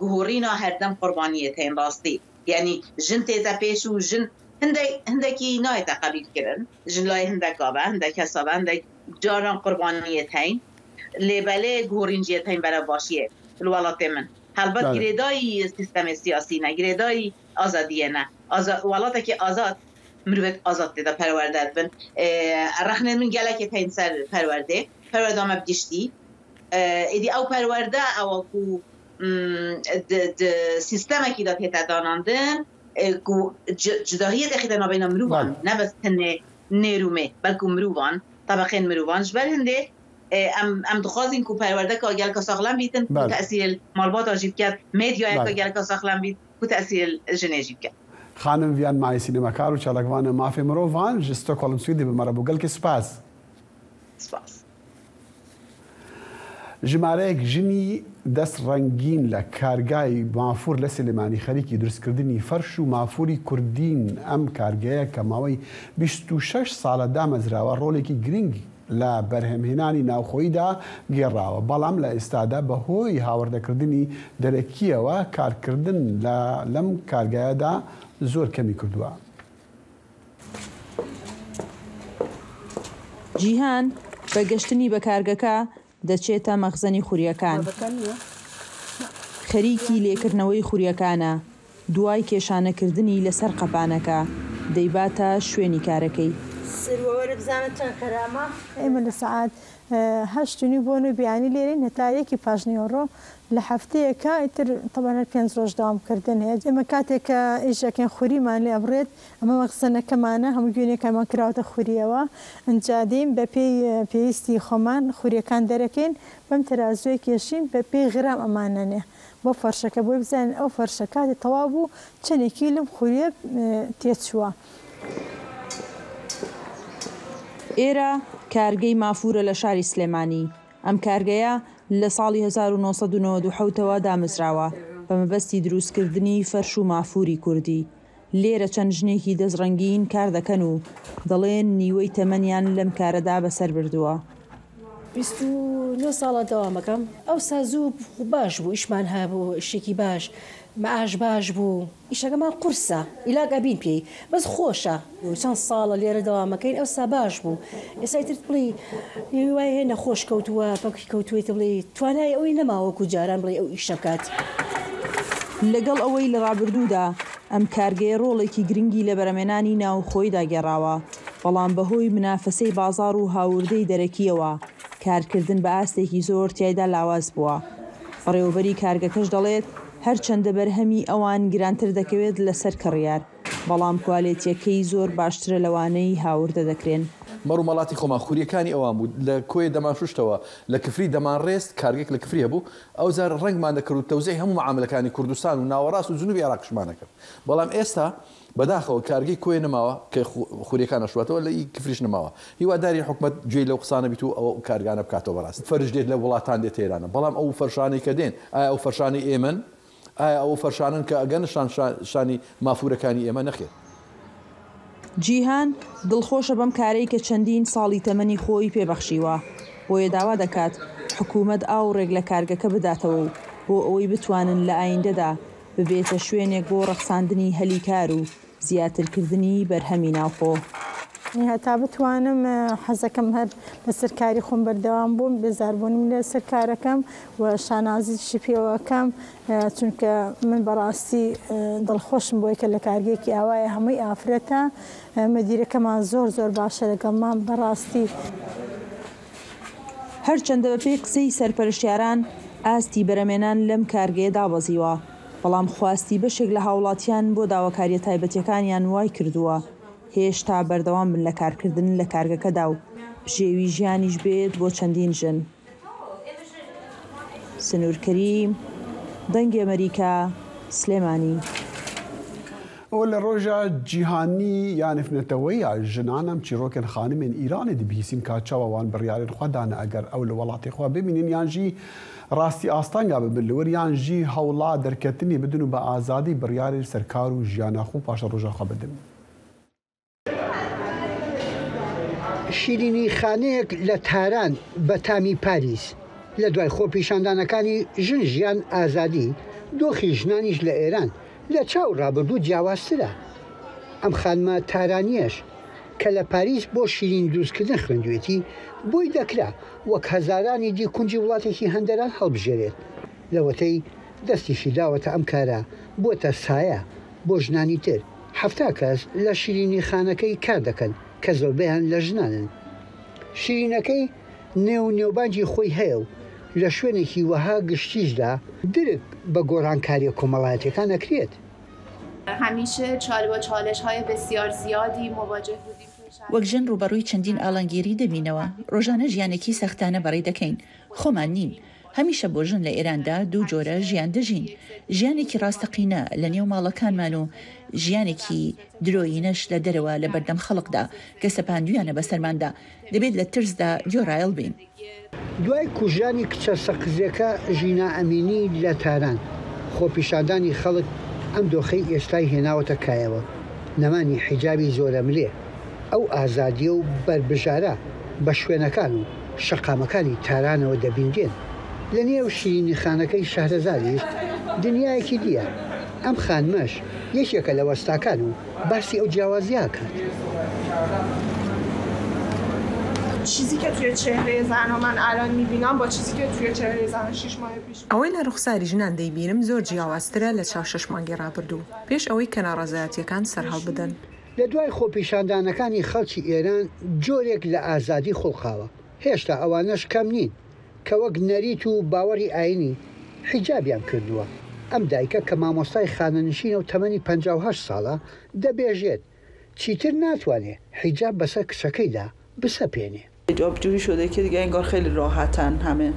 گهوڕینا هەردەم قوربانیێت هەین ڕاستی یانی ژن تێتە پێش و ژن هندێک هندێکی نایەتە قەبیل کردن ژن لای هندەکا بە هندێک کەسا بە هندێک جاران قوربانیێت هەین لێ بەلێ گهوڕین جیێت هەین بەرەو باشیێ وڵاتێ من هەڵبەت گرێدایی سیستەمێ سیاسی نە گرێدایی ئازادیێ نە وڵاتێکی ئازاد مرۆڤێت ئازاد تێدا پەروەردە بن ڕەخنێ من گەلەکێت هەین سەر پەروەردێ پەروەردامە بگشتی ئیدی ئەو پەروەردە ئەوەکو سیستەمێکیدا تێتە داناندن کو جداهیە دەخیتە نابینە مرۆڤان نە بەس تەنێ نێر و مێ بەلکو مرۆڤان تەبەقێن مرۆڤان ژبەر هندێ ئەم ئەم دخوازین کو پەروەردەکە گەلکە ساغلەم بیتن کو تەسیر ماڵباتا ژی بکات مێدیایەکە گەلکە ساغلەم بیت کو تەسیر ژنێ ژی بکات. خانم ڤیان مای سینەماکار و چالاکڤانە مافێ مرۆڤان ژ ستۆکهۆڵم سویدێ بە مە رە بوو گەلکێ سپاس. سپاس. ژمارەیەک ژنی دەست ڕەنگین لە کارگای مافوور لە سلێمانی خەریکی دروستکردنی فەرش و مافووری کوردین، ئەم کارگەیە کە ماوەی 26 ساڵە دامەزراوە ڕۆڵێکی گرنگ لە بەرهەمهێنانی ناوخۆییدا گێڕاوە، بەڵام لە ئێستادا بەهۆی هاوردەکردنی دەرەکییەوە کارکردن لە لەم کارگایەدا زۆر کەمی کردووە. جیهان بە گەشتنی بە کارگەکە دەچێتە مەخزەنی خوریەکان. خەریکی لێکردنەوەی خوریەکانە، دوای کێشانەکردنی لەسەر قەپانەکە، دەیباتە شوێنی کارەکەی. سروە وەرە بزانە چەند خەرامە. ئێمە لە سەعات هەشت و نیو بۆ نۆی بەیانی لێرەین هەتا یەکی پاش نیوەڕۆ لە هەفتەیەکا ئیتر تەبعەن هەر پێنج ڕۆژ دەوام کردن هەیە ئێمە کاتێک کە ئیش ئەکەین خوریمان لێ ئەبڕێت ئەمە مەخزەنەکەمانە هەموو گوێنیەکانمان کراوەتە خوریەوە ئینجا دێین بە پێی پێویستی خۆمان خوریەکان دەرەکەین بەم تەرازووە کێشین بە پێی غرام ئەمانەنێ بۆ فەرشەکە بۆی بزانین ئەو فەرشە کاتێ تەواو بوو چەنێکی لەم خوریە تێچووە. ئێرە کارگەی مافوورە لە شاری سلێمانی. ئەم کارگەیە لە ساڵی 1997 ەوە دامەزراوە بە مەبەستی دروستکردنی فەرش و مافووری کوردی. لێرە چەند ژنێکی دەستڕەنگین کار دەکەن و دەڵێن نیوەی تەمەنیان لەم کارەدا بەسەر بردووە. 29 ساڵە دەوامەکەم ئەوسا زوو باش بوو ئیشمان هەبوو ئیشێکی باش مەعاش باش بوو ئیشەکەمان قورسە ئیلاک ئەبین پێی بەس خۆشە چەند ساڵە لێرە دەوامەکەین ئەوسا باش بوو ئێستا ئیتر بڵێی وای هەیە نەخۆش کەوتووە پەکی کەوتووە ئیتر بڵێی توانای ئەوەی نەماوە وەکو جاران بڵێی ئەو ئیشە بکات. لەگەڵ ئەوەی لە ڕابردوودا ئەم کارگەیە ڕۆڵێکی گرنگی لە بەرەمێنانی ناوخۆیدا گێڕاوە، بەڵام بەهۆی منافەسەی بازاڕ و هاوردەی دەرەکییەوە کارکردن بە ئاستێکی زۆر تیایدا لاواز بووە. بەڕێوەبەری کارگەکەش دەڵێت، هەرچەندە بەرهەمی ئەوان گرانتر دەکەوێت لەسەر کڕیار، بەڵام کوالێتییەکەی زۆر باشترە لەوانەی هاوردە دەکرێن. مەڕ و ماڵاتی خۆمان خورییەکانی ئەوان بوو، لە کۆیە دەمانشوشتەوە، لە کفری دەمانڕێست، کارگەیەک لە کفری هەبوو، ئەوجار ڕەنگمان دەکرد و تەوزیعی هەموو مەعاملەکانی کوردستان و ناوەڕاست و جنوبی عێراقیشمان ئەکرد. بەڵام ئێستا بەداخەوە کارگەی کۆیە نەماوە کە خوریەکان ئەشواتەوە لە ئی کفریش نەماوە. هیوادارین حکومەت گوێی لەو قسانە بیت و ئەو کارگانە بکاتەوە بەڕاست فەرش دێت لە وڵاتان دێتە ئێرانە بەڵام ئەو فەرشانەی کە دێن ئایا ئەو فەرشانەی ئێمەن؟ ئایا ئەو فەرشانەن کە ئەگەنە شان شانی مافورەکانی ئێمە؟ نەخێر. جیهان دڵخۆشە بەم کارەی کە چەندین ساڵی تەمەنی خۆی پێ بەخشیوە، بۆیە داوا دەکات حکومەت ئاوڕێک لە کارگەکە بداتەوە و بۆ ئەوەی بتوانن لە ئایندەدا ببێتە شوێنێک بۆ ڕەخساندنی هەلی کار و زیاترکردنی بەرهەمی ناوخۆ. هەتا بتوانم حەزەکەم هەر لەسەر کاری خۆم بەردەوام بووم، بێزاربوونم لەسەر کارەکەم و شانازیشی پێوە ئەکەم، چونکە من بەڕاستی دڵخۆشم بۆی کە لە کارگەیەکی ئاوایە هەمووی ئافرەتە، مدیرەکەمان زۆر زۆر باشە لەگەڵمان بەڕاستی. هەرچەندە بەپێی قسەی سەرپەرشتیاران ئاستی بەرەمێنان لەم کارگەیە دابەزیوە، بەڵام خواستی بەشێک لە هاوڵاتیان بۆ داواکارییە تایبەتییەکانیان وایکردووە هێشتا بەردەوام بن لە کارکردن لە کارگەکەدا و بژێوی ژیانیش بێت بۆ چەندین ژن. سنوور کەریم، دەنگی ئەمەریکا، سلێمانی. و لە ڕۆژا جیهانی یا نێفنەتەوەییا ژنان ئەم چیڕۆکێن خانمێن ئیرانێ دبیهیسین کا چاوا وان بڕیارێن خوە دانە ئەگەر ئەو لە وەڵاتێ خوە بمینن یان ژی ڕاستی ئاستەنگا ببن لە ور یان ژی هەوڵا دەرکەتنێ بدن و بە ئازادی بڕیارێ سەر کار و ژیانا خو پاشەڕۆژا خوە بدن. شیرینی خانەیەک لە تاران بە تامی پاریس، لە دوای خۆپیشاندانەکانی ژن ژیان ئازادی، دۆخی ژنانیش لە ئێران لە چاو ڕابردوو جیاوازترە. ئەم خانمە تارانییەش کە لە پاریس بۆ شیرینی دروستکردن خوێندوێتی، بۆی دەکرا وەک هەزارانی دی کونجی وڵاتێکی هەندەران هەڵبژێرێت. لەوەتەی دەستیشی داوەتە ئەم کارە، بووەتە سایە بۆ ژنانی تر. 70 کەس لە شیرینیخانەکەی کار دەکەن کە زۆربەیان لە ژنانن. شیرینەکەی نێو نێوبانگی خۆی هەیە و لە شوێنێکی وەها گشتیشدا درک بە گۆڕانکارییە کۆمەڵایەتییەکان ئەکرێت. وەک ژن ڕووبەڕووی چەندین ئاڵنگیری دەبینەوە، ڕۆژانە ژیانێکی سەختانە بەڕێ دەکەین، خۆمان نین. هەمیشە بۆ ژن لە ئێراندا دوو جۆرە ژیان دەژین، ژیانێکی ڕاستەقینە لە نێو ماڵەکانمان و ژیانێکی درۆیینەش لە دەرەوە لە بەردەم خەڵکدا کە سەپاندوویانە بەسەرماندا، دەبێت لە ترسدا گوێڕایەڵ بین. دوای کوژرانی کچە سەقزیەکە ژینا ئەمینی لە تاران، خۆپیشاندانی خەڵک ئەم دۆخەی ئێستای هێناوەتە کایەوە، نەمانی حیجابی زۆرەملێ، ئەو ئازادییە و بەربژارە بە شوێنەکان و شەقامەکانی تارانەوە دەبینرێن. لە نێو شیرینیخانەکەی شەهرەزادیش دنیایەکی دییە، ئەم خانمەش یەکێکە لە وەستاکان و باسی ئەو جیاوازییە ئەکات. ئەوەی لە ڕوخساری ژنان دەیبینم زۆر جیاوازترە لە چاو شەش مانگی ڕابردوو، پێش ئەوەی کە ناڕەزایەتییەکان سەرهەڵبدەن. لە دوای خۆپیشاندانەکانی خەڵکی ئێران جۆرێک لە ئازادی خوڵقاوە، هێشتا ئەوانەش کەم نین کە وەک نەریت و باوەڕی ئاینی حیجابیان کردووە، ئەم دایکە کە مامۆستای خانەنشینە و تەمەنی 58 ساڵە دەبێژێت، چیتر ناتوانێ حیجاب بەسەر کچەکەیدا بسەپێنێ. حجاب جوری شده که دیگه انگار خیلی راحتن همه.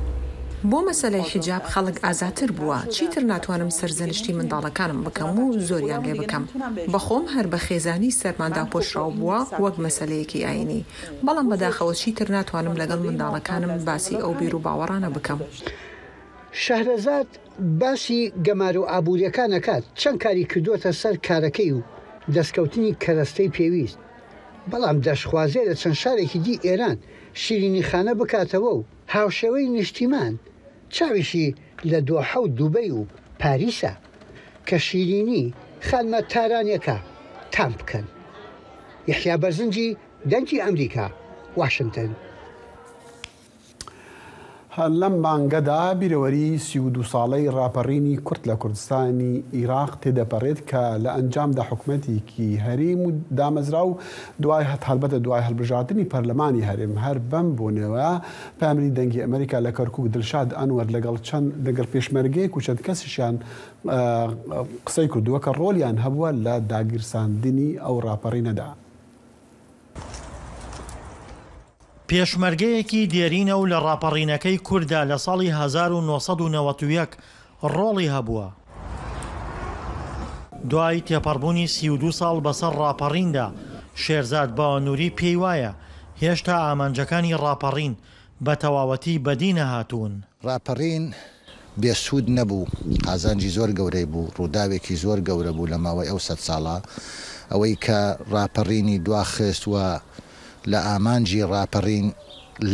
بۆ مەسەلەی حیجاب خەڵک ئازاتر بووە، چیتر ناتوانم سەرزەنشتی منداڵەکانم بکەم و زۆریان لێ بکەم، بەخۆم هەر بە خێزانی سەرمان داپۆشراو بووە وەک مەسەلەیەکی ئایینی، بەڵام بەداخەوە چیتر ناتوانم لەگەڵ منداڵەکانم باسی ئەو بیروباوەڕانە بکەم. شەهرەزاد باسی گەمارۆ ئابوورییەکان ئەکات، چەند کاری کردووەتە سەر کارەکەی و دەستکەوتنی کەرەستەی پێویست، بەڵام دەشخوازێ لە چەند شارێکی دی ئێران شیرینیخانە بکاتەوە و هاوشێوەی نیشتیمان چاویشی لە دۆحە و دوبەی و پاریسە کە شیرینی خانمە تارانیەکە تام بکەن. یەحیا بەرزنجی، دەنگی ئەمریکا، واشنتن. هەر لەم مانگەدا بیرەوەریی 32 ساڵەی ڕاپەڕینی کورد لە کوردستانی ئیراق تێدەپەڕێت کە لە ئەنجامدا حکومەتێکی هەرێم و دامەزرا و دوای هەلبەتە دوای هەڵبژاردنی پەرلەمانی هەرێم هەر بەم بۆنەوە پەیامنێری دەنگی ئەمریکا لە کەرکوک دلشاد ئەنوەر لەگەڵ چەند لەگەڵ پێشمەرگەیەک و چەند کەسیشیان قسەی کردووە کە ڕۆلیان هەبووە لە داگیرساندنی ئەو ڕاپەڕینەدا. پێشمەرگەیەکی دێرینە و لە ڕاپەڕینەکەی کورددا لە ساڵی 1991 ڕۆڵی هەبووە. دوای تێپەڕبوونی 32 ساڵ بەسەر ڕاپەڕیندا، شێرزاد باوەنووری پێی وایە هێشتا ئامانجەکانی ڕاپەڕین بە تەواوەتی بەدی نەهاتوون. ڕاپەڕین بێ سوود نەبوو، قازانجی زۆر گەورەی بوو، ڕووداوێکی زۆر گەورە بوو لە ماوەی ئەو سەد ساڵە. ئەوەی کە ڕاپەڕینی دواخست و لە ئامانجی ڕاپەڕین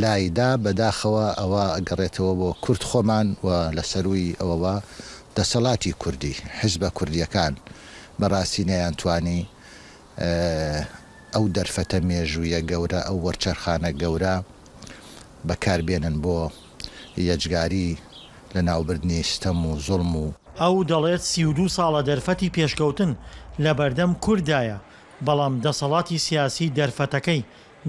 لای دا، بەداخەوە ئەوە ئەگەڕێتەوە بۆ کورد خۆمان و لە سەرووی ئەوەوە دەسەڵاتی کوردی، حیزبە کوردییەکان بەڕاستی نەیانتوانی ئەو دەرفەتە مێژوویە گەورە، ئەو وەرچەرخانە گەورە بەکار بێنن بۆ یەجگاری لەناوبردنی ستەم و زوڵم و. ئەو دەڵێت 32 ساڵە دەرفەتی پێشکەوتن لەبەردەم کورددایە، بەڵام دەسەڵاتی سیاسی دەرفەتەکەی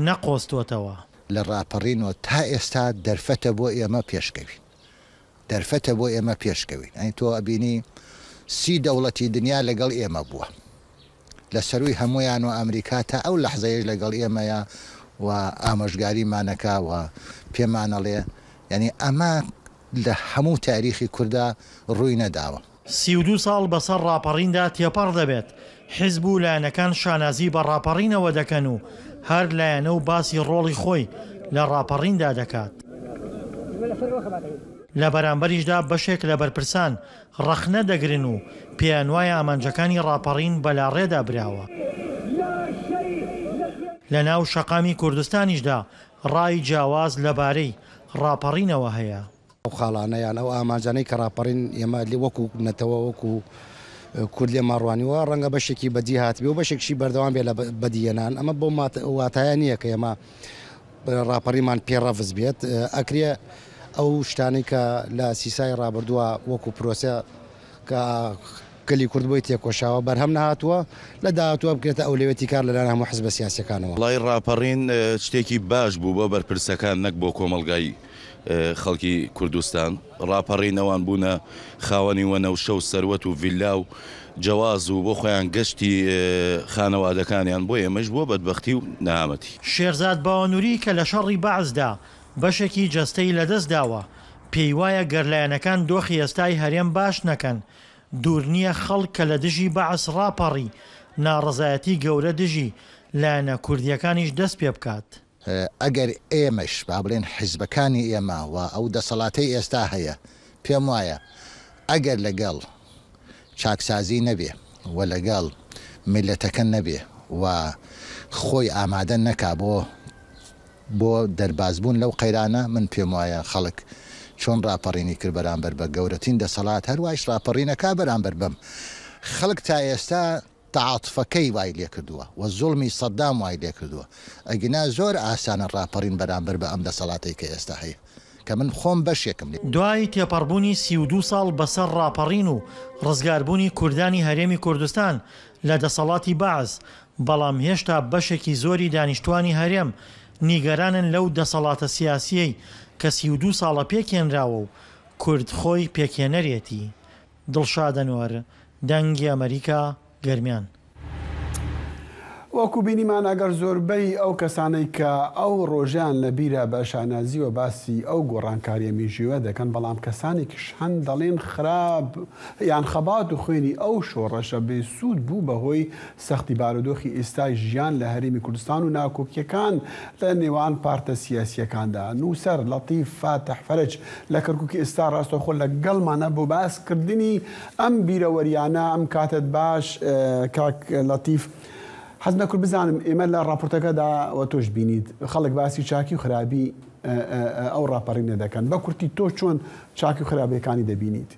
نەقۆستۆتەوە. لە ڕاپەڕینەوە تا ئێستا دەرفەتە بۆ ئێمە پێشکەوین. دەرفەتە بۆ ئێمە پێشکەوین. ئەی تۆ ئەبینی سی دەوڵەتی دنیا لەگەڵ ئێمە بووە. لە سەرووی هەموویان و ئەمریکا تا ئەو لەحزەیەش لەگەڵ ئێمەیە و ئامۆژگاریمان ئەکا و پێمان ئەڵێ. یانی ئەمە لە هەموو تاریخی کوردا ڕووی نەداوە. 32 ساڵ بەسەر ڕاپەڕیندا تێپەڕ دەبێت، حیزب و لایەنەکان شانازی بە ڕاپەڕینەوە دەکەن و هەر لایەنە و باسی ڕۆڵی خۆی لە ڕاپەڕیندا دەکات. لە بەرامبەریشدا بەشێک لە بەرپرسان ڕەخنە دەگرن و پێیانوایە ئامانجەکانی ڕاپەڕین بەلاڕێدا براوە. لە ناو شەقامی کوردستانیشدا ڕای جیاواز لەبارەی ڕاپەڕینەوە هەیە. ئەو خاڵانە یان ئەو ئامانجانەی کە ڕاپەڕین ئێمە وەکو نەتەوە وەکو کورد لێمان ڕوانیوە ڕەنگە بەشێکی بەدی هاتبێ و بەشێکشی بەردەوام بێ لە بەدیهێنان ئەمە بەو واتایە نییە کە ئێمە ڕاپەڕیمان پێ ڕەفز بێت ئەکرێ ئەو شتانەی کە لە سیسای ڕابردووە وەکو پرۆسە کە گەلی کورد بۆی تێکۆشاوە بەرهەم نەهاتووە، لە داهاتووە بکرێتە ئەولەویەتی کار لەلایەن هەموو حزبە سیاسیەکانەوە. وەڵایی ڕاپەڕین شتێکی باش بوو بۆ بەرپرسەکان نەک بۆ کۆمەڵگای خەڵکی کوردستان. ڕاپەڕین ئەوان بوونە خاوەنی وەنەوشە و سەروەت و ڤیللا و جەواز و بۆ خۆیان گەشتی خانەوادەکانیان بۆ ئێمەش بووە بەدبەختی و نەهامەتی. شێرزاد باوەنوری کە لە شەڕی بەعسدا بەشێکی جەستەی لەدەستداوە، پێیوایە گەر لایەنەکان دۆخی ئێستای هەرێم باش نەکەن، دوور نییە خەڵک کە لە دژی بەعس ڕاپەڕی، ناڕەزایەتی گەورە دژی لایەنە کوردییەکانیش دەست پێبکات. ئەگەر ئێمەش با بڵێین حیزبەکانی ئێمە و ئەو دەسەڵاتەی ئێستا هەیە، پێم وایە ئەگەر لەگەڵ چاکسازی نەبێ و لەگەڵ میللەتەکە نەبێ و خۆی ئامادە نەکا بۆ بۆ دەربازبوون لەو قەیرانە، من پێموایە خەڵک چۆن ڕاپەڕینی کرد بەرامبەر بە گەورەترین دەسەڵات، هەروایش ڕاپەڕینەکا بەرامبەر بەم. خەڵک تا ئێستا تەعاتوفەکەی وای لێکردووە و زوڵمی سەدام وای لێکردووە، ئەگینا زۆر ئاسانە ڕاپەڕین بەرامبەر بە ئەم دەسەڵاتەی کە ئێستا هەیە، کە من خۆم بەشێکم لێ. دوای تێپەڕبوونی 32 ساڵ بەسەر ڕاپەڕین و ڕزگاربوونی کوردانی هەرێمی کوردستان لە دەسەڵاتی بەعس، بەڵام هێشتا بەشێکی زۆری دانیشتوانی هەرێم نیگەرانن لەو دەسەڵاتە سیاسییەی کە 32 ساڵە پێکهێنراوە و کورد خۆی پێکهێنەرێتی. دڵشاد ئەنوەر، دەنگی ئەمەریکا، گەرمیان. وەکو بینیمان ئەگەر زۆربەی ئەو کەسانەی کە ئەو ڕۆژەیان لە بیرە بە شانازیوە باسی ئەو گۆڕانکاریە میژویە دەکەن بەڵام کەسانێکیش هەن دەڵێن خراپ یان خەبات و خوێنی ئەو شۆڕەشە بێ سوود بوو بە هۆی سەختی بارودۆخی ئیستای ژیان لە هەرێمی کوردستان و ناکۆکیەکان لە نێوان پارتە سیاسیەکاندا. نووسەر، لەتیف فاتح فەرەج، لە کەرکوکی ئیستا ڕاستەوخۆ لە گەڵمانە بۆ باس کردنی ئەم بیرەوەریانە. ئەم کاتەت باش کاک لەتیف. حەزم دەکرد بزانم ئێمە لە ڕاپۆرتەکەدا و تۆش بینیت خەڵک باسی چاکی و خراپی ئەو ڕاپەڕینە دەکەن. بە کورتی تۆ چۆن چاکی و خراپیەکانی دەبینیت؟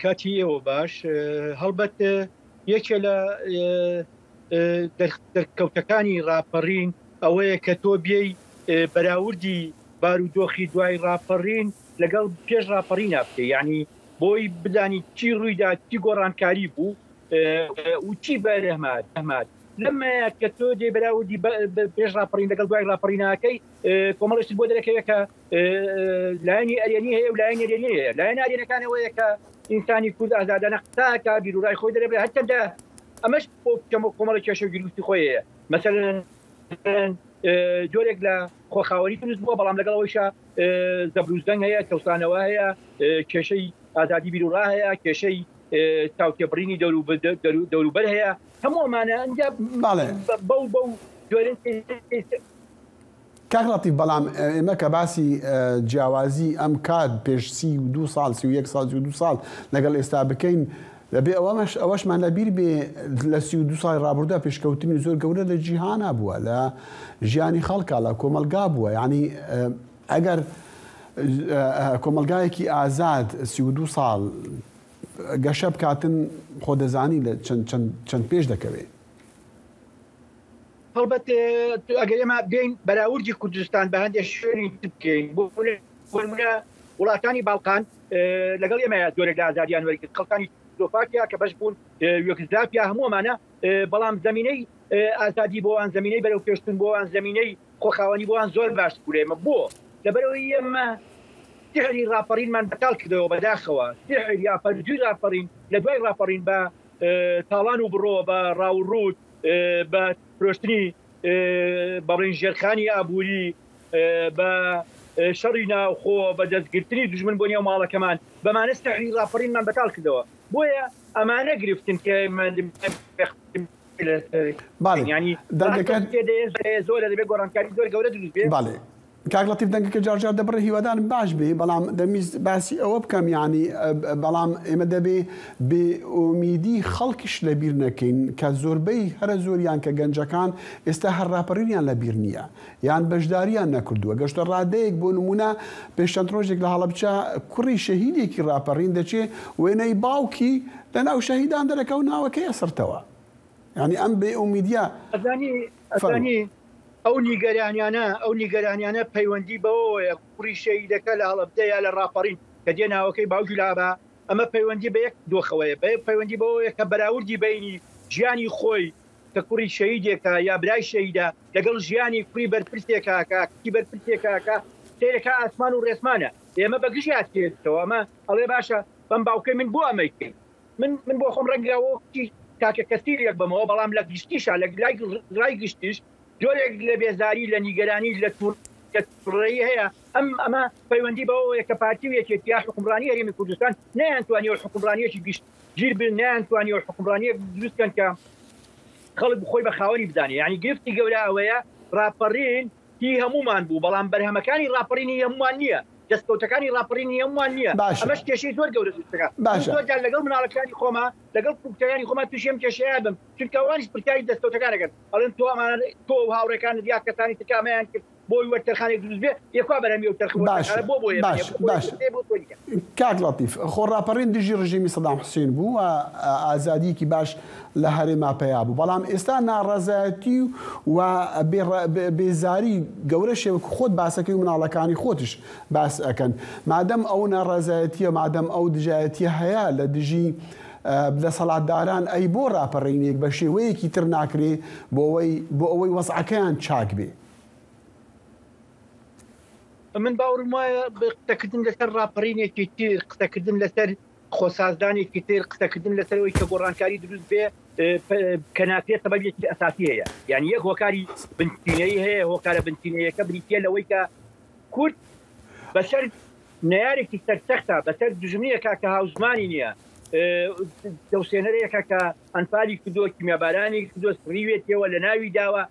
کاتی ئێوە باش. هەڵبەت یەکێ لە دەرکەوتەکانی ڕاپەڕین ئەوەیە کە تۆ بێی بەراوردی بارودۆخی دوای ڕاپەڕین لەگەڵ پێش ڕاپەڕینا بکەی یعنی بۆی بزانی چی ڕوویدا چی گۆڕانکاری بوو و چی بەرهەمات لەمەیە کە تۆ دێ بەراوردی پێش ڕاپەڕین لەگەڵ دوای ڕاپەڕینەکەی کۆمەڵێک شت بۆ دەرەکەوێت کە لایەنی ئەرێنی هەیە و لایەنی نەرێنی هەیە لایەن ئەرێنەکان ئەوەیە کە ئینسانی کورد ئازادانە قسە ئەکا بیرورای خۆی دەرەبرێ هەرچەندە ئەمەش بۆ کۆمەڵی کێشە و گیروفتی خۆی هەیە مەسەلەن جۆرێک لە خۆخاوەری دروست بووە بەڵام لەگەڵ ئەوەیشا زەبروزەنگ هەیە چەوسانەوە هەیە کێشەی ئازادی بیرورا هەیە کێشەی چاوتێبڕینی دەوروبەر هەیە هەموو ئەمانە ئەنجا بەو بەو جۆرە کاک لەتیف بەڵام ئێمە کە باسی جیاوازی ئەم کات پێش 32 ساڵ 31 ساڵ 32 ساڵ لەگەڵ ئێستا بکەین دەبێ ئەوەمەش ئەوەشمان لە بیر بێ لە 32 ساڵی ڕابردوودا پێشکەوتنی زۆر گەورە لە جیهانا بووە لە ژیانی خەڵکا لە کۆمەڵگا بووە یعنی ئەگەر کۆمەڵگایەکی ئازاد 32 ساڵ گەشە بکاتن خۆ دەزانی لە چەند چەند چەند پێش دەکەوێ. هەڵبەت ئەگەر ئێمە بێین بەراوردی کوردستان بە هەندێک شوێنی تر بکەین بۆ نمونە وڵاتانی باڵقان لەگەڵ ئێمە جۆرێک لە ئازادیان وەرگرت خەڵکانی سلۆفاکیا کە بەش بوون یۆگسلاڤیا هەموو ئەمانە بەڵام زمینەی ئازادی بۆوان زمینەی بەرەو پێشتون بۆوان زمینەی خۆخاوەنی بۆوان زۆر باش بوو ئێمە بۆ لەبەرەوەی ئێمە سحری ڕاپەڕینمان بەتاڵ کردەوە بەداخەوە سحر یا پەرجوی ڕاپەڕین لە دوای ڕاپەڕین بە تاڵان و بڕۆ بە ڕاوڕووت بە فرۆشتنی با بڵێین ژێرخانی ئابووری، بە شەڕی ناوخۆ، بە دەستگرتنی دوژمن بۆ نێو ماڵەکەمان، بەمانە سحری ڕاپەڕینمان بەتاڵ کردەوە. بۆیە ئەمانە گرفتن کە ئێمە بەڵێ یانی دەنگەکەت زۆرە دەبێت گۆڕانکاری زۆر گەورە دروست بێت. بەڵێ. کاک لەتیف دەنگەکە جار جار دەبڕێ هیوادارم باش بێ بەڵام دەمویست باسی ئەوە بکەم یانی بەڵام ئێمە دەبێ بێ ئومیدی خەڵکیش لەبیر نەکەین کە زۆربەی هەرە زۆریان کە گەنجەکان ئێستا هەر ڕاپەڕینیان لەبیر نییە یان بەشداریان نەکردووە گەشتە ڕادەیەک بۆ نمونە پێش چەند ڕۆژێک لە هەڵەبچە کوڕی شەهیدێکی ڕاپەڕین دەچێ وێنەی باوکی لەناو شەهیدان دەرەکە و ناوەکەی ئەسڕتەوە یانی ئەم بێ ئومیدیە ئەزانی ئەزانی ئەو نیگەرانیانە ئەو نیگەرانیانە پەیوەندی بەوەوەیە کوڕی شەهیدەکە لە هەڵەبجە یا لە ڕاپەڕین کە دێ ناوەکەی باوکی لابا ئەمە پەیوەندی بە یەک دۆخەوەیە بە پەیوەندی بەوەیە کە بەراوردی بینی ژیانی خۆی کە کوڕی شەهیدێکە یا برای شەهیدە لەگەڵ ژیانی کوڕی بەرپرسێکە کە کچی بەرپرسێکە کە سەیرەکە ئاسمان و ڕێسمانە ئێمە بە گژیا تێتەوە ئەمە ئەڵێ باشە بەم باوکەی من بۆ ئەمەی کرد من من بۆ خۆم ڕەنگە وەکی تاکە کەسی لێک بەمەوە بەڵام لە گشتیشا لە لای ڕای گشتیش جۆرێک لە بێزاری لە نیگەرانی لە توڕ لە توڕەیی هەیە ئەم ئەمە پەیوەندی بەوەیە کە پارتی و یەکێتی یا حوکمڕانی هەرێمی کوردستان نەیانتوانیوە حوکمڕانیەکی گشتگیر بن نەیانتوانیوە حوکمڕانیەک دروست کەن کە خەڵک خۆی بە خاوەنی بزانێ یعنی گرفتی گەورە ئەوەیە ڕاپەڕین هی هەموومان بوو بەڵام بەرهەمەکانی ڕاپەڕین هی هەموومان نییە دەستکەوتەکانی ڕاپەڕین هی هەموومان نییە باشە ئەمەش کێشەی زۆر گەورە دروست دەکات من باشە زۆر جار لەگەڵ مناڵەکانی خۆما لەگەڵ کوڕ کچەکانی خۆما تووشی ئەم کێشەیە بم چونکە ئەوانیش پرسیاری دەستکەوتەکان ئەکەن ئەڵێن تۆ ئەمانە تۆ و هاوڕێکانت یا کەسانی تر کە ئەمەیان کرد بۆی وەرچەرخانێک دروست بێ ئێ کوا بەرهەمی ئەو چەرخ باشە وەرچەرخانە بۆ بۆ ئێمە نییە باشە بۆ بۆ باشە یەکێتی هەیە بۆ تۆ نییە. کاک لەتیف خۆ ڕاپەڕین دژی ڕژێمی سەدام حوسێن بوو و ئازادییەکی باش لە هەرێما پەیا بوو بەڵام ئێستا ناڕەزایەتی و بێزاری گەورەشێ وەکو خۆت باسەکەی و مناڵەکانی خۆتش باس ئەکەن مادەم ئەو ناڕەزایەتیە مادەم ئەو دژایەتیە هەیە لە دژی دەسەڵاتداران ئەی بۆ ڕاپەڕینێک بە شێوەیەکی تر ناکرێ بۆ ئەوەی بۆ ئەوەی وەزعەکەیان چاک بێ؟ من باوەڕم وایە قسەکردن لەسەر ڕاپەڕینێکی تر، قسەکردن لەسەر خۆسازدانێکی تر، قسەکردن لەسەر ئەوەی کە گۆڕانکاری دروست بێ کە ناکرێت سەبەبێکی ئەساسی هەیە. یانی یەک هۆکاری بنچینەیی هەیە، هۆکارە بنچینەیەکە بریتییە لەوەی کە کورد بەسەر نەیارێکی سەرسەختە، بەسەر دوژمنێکە کە هاوزمانی نییە، چەوسێنەرێکە کە ئەنفالی کردووە، کیمیابارانی کردووە، سڕیوێتیەوە، لەناوی داوە،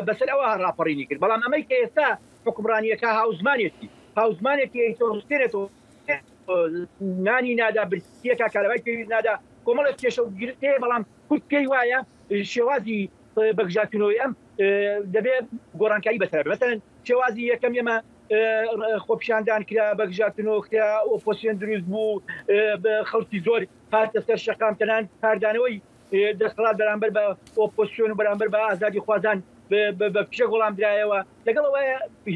بەسەر ئەوە ڕاپەڕینی کرد. بەڵام ئەمەی کە ئێستا حوکمڕانییەکە هاوزمانێتی، هاوزمانێتی ئەیچەوسێنێتەوە، نانی نادا، برسییەکە، کارەبای پێویست نادا، کۆمەڵێک کێشە و گرفت هەیە، بەڵام کورد پێی وایە شێوازی بەگژاچوونەوەی ئەم دەبێ گۆڕانکاری بەسەرا بێت. مەسەلەن شێوازی یەکەم ئێمە خۆپیشاندان کرا، بەگژاچوونەوە کرا، ئۆپۆسیۆن دروست بوو، خەڵکی زۆر هاتە سەر شەقام، تەنانەت کاردانەوەی دەسەڵات بەرامبەر بە ئۆپۆسیۆن و بەرامبەر بە ئازادیخوازان بە فشەک وەڵام درایەوە. لەگەڵ ئەوە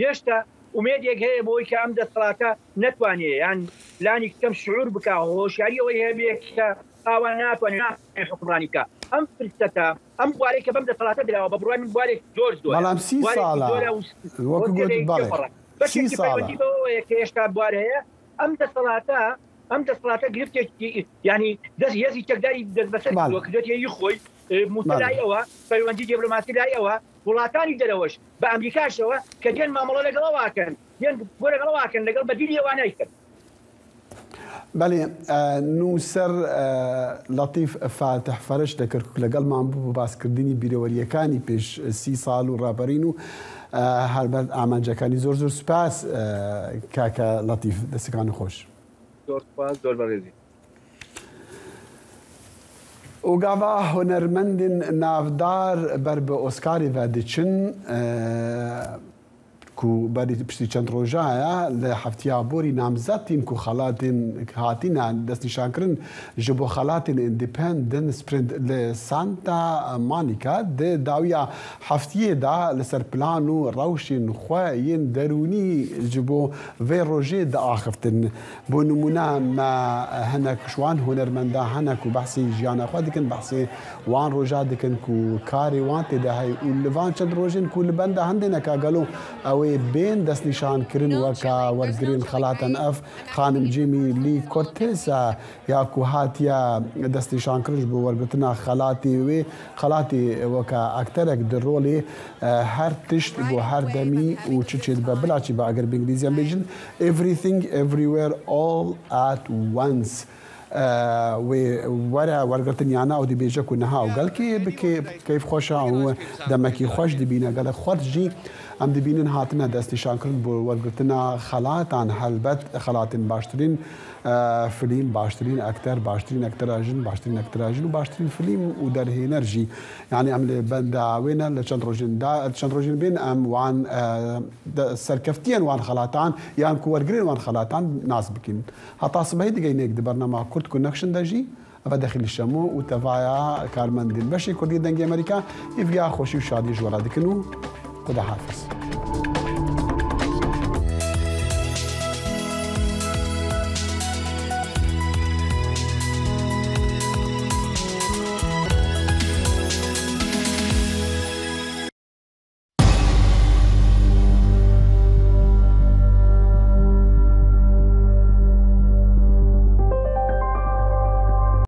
هێشتا ئومێدێک هەیە بۆی کە ئەم دەسەڵاتە نەتوانێ یان لانی کەم شعور بکا، هۆشیاری ئەوەی هەبێ کە ئاوا ناتوانێ حوکمڕانی بکا. ئەم فرسەتە، ئەم بوارەی کە بەم دەسەڵاتە دراوە، بە بڕوای من بوارێکی زۆر زۆرە، بەڵام سی بوارێکی ساڵە زۆرە و وەکو گوتت ڕۆژێ بەڵێ تێپەڕە. سی بەشێکی ساڵە. پەیوەندی بەوەوەیە کە هێشتا بوار هەیە، ئەم دەسەڵاتە ئەم دەسەڵاتە گرفتێکی یانی دەست هێزی چەکداری دەستبەسەر بەڵێ. کردووە، کردووەتە هی خۆی، مووچە بەڵێ. لای ئەوە، پەیوەندی دیپلۆماسی لای ئەوە، وڵاتانی دەرەوەش بە ئەمریکاشەوە کە دێن مامەڵە لەگەڵ ئەوە ئەکەن، دێن گفتوگۆ لەگەڵ ئەوە ئەکەن، لەگەڵ بەدیلی ئەوە نایکەن. بەڵێ نووسەر لەتیف فاتح فەرەج لە کەرکوک لەگەڵمان بوو بۆ باسکردنی بیرەوەرییەکانی پێش سی ساڵ و ڕاپەرین و هەربەر ئامانجەکانی. زۆر زۆر سوپاس کاکە لەتیف، دەستەکانت خۆش. زۆر سوپاس، زۆر بەڕێزی. ئوگاڤا هونەرمەندên navdar ber bi Oscarê ve diçin ku berî piştî çend roja ye li heftiya borî namzetên ku xelatên hatîne destnîşankirin ji bo xelatên Independent Sprint li Santa Monica di dawiya heftiyê de li ser plan û rewşên xwe yên derûnî ji bo vê rojê diaxiftin. Bo nimûne me hinek ji wan hunermenda hene ku behsê jiyana xwe dikin, behsê wan roja dikin ku karê wan tê de heye û li van çend rojên ku li benda hindê ne ka gelo ew ê bên destnîşankirin weke wergirên xelatan ev xanim Jamie Lee Curtis e ya ku hatiye destnîşankirin ji bo wergirtina xelatê wê xelatê weke akterek di rolê her tişt bo her demî û çi çêdibe bila çi be eger bi îngilîzî em bêjin Everything Everywhere All At Once. Wê were wergirtin ya na û dibêje ku niha û gelkê bi keyfxweş e û demekî xweş dibîne. Gelek xwert jî em dibînin hatine destnîşankirin bo wergirtina xelatan helbet xelatên baştirîn filîm, baştirîn ekter, baştirîn ektera jin, baştirîn ektera jin û baştirîn filîm û derhêner jî. Yanî em li benda wê ne li çend rojên da çend rojên bên em wan serkeftiyên wan xelatan yan ku wergirên wan xelatan nas bikîn. Heta sibehê digeyînêk di bernama Kurd Connection de jî eve Dexîl Şemo û tevaya karmendên beşê Kurdî Dengê Amerîka hêviya xweşî û şadiyê ji we re dikin û Xuda hafiz.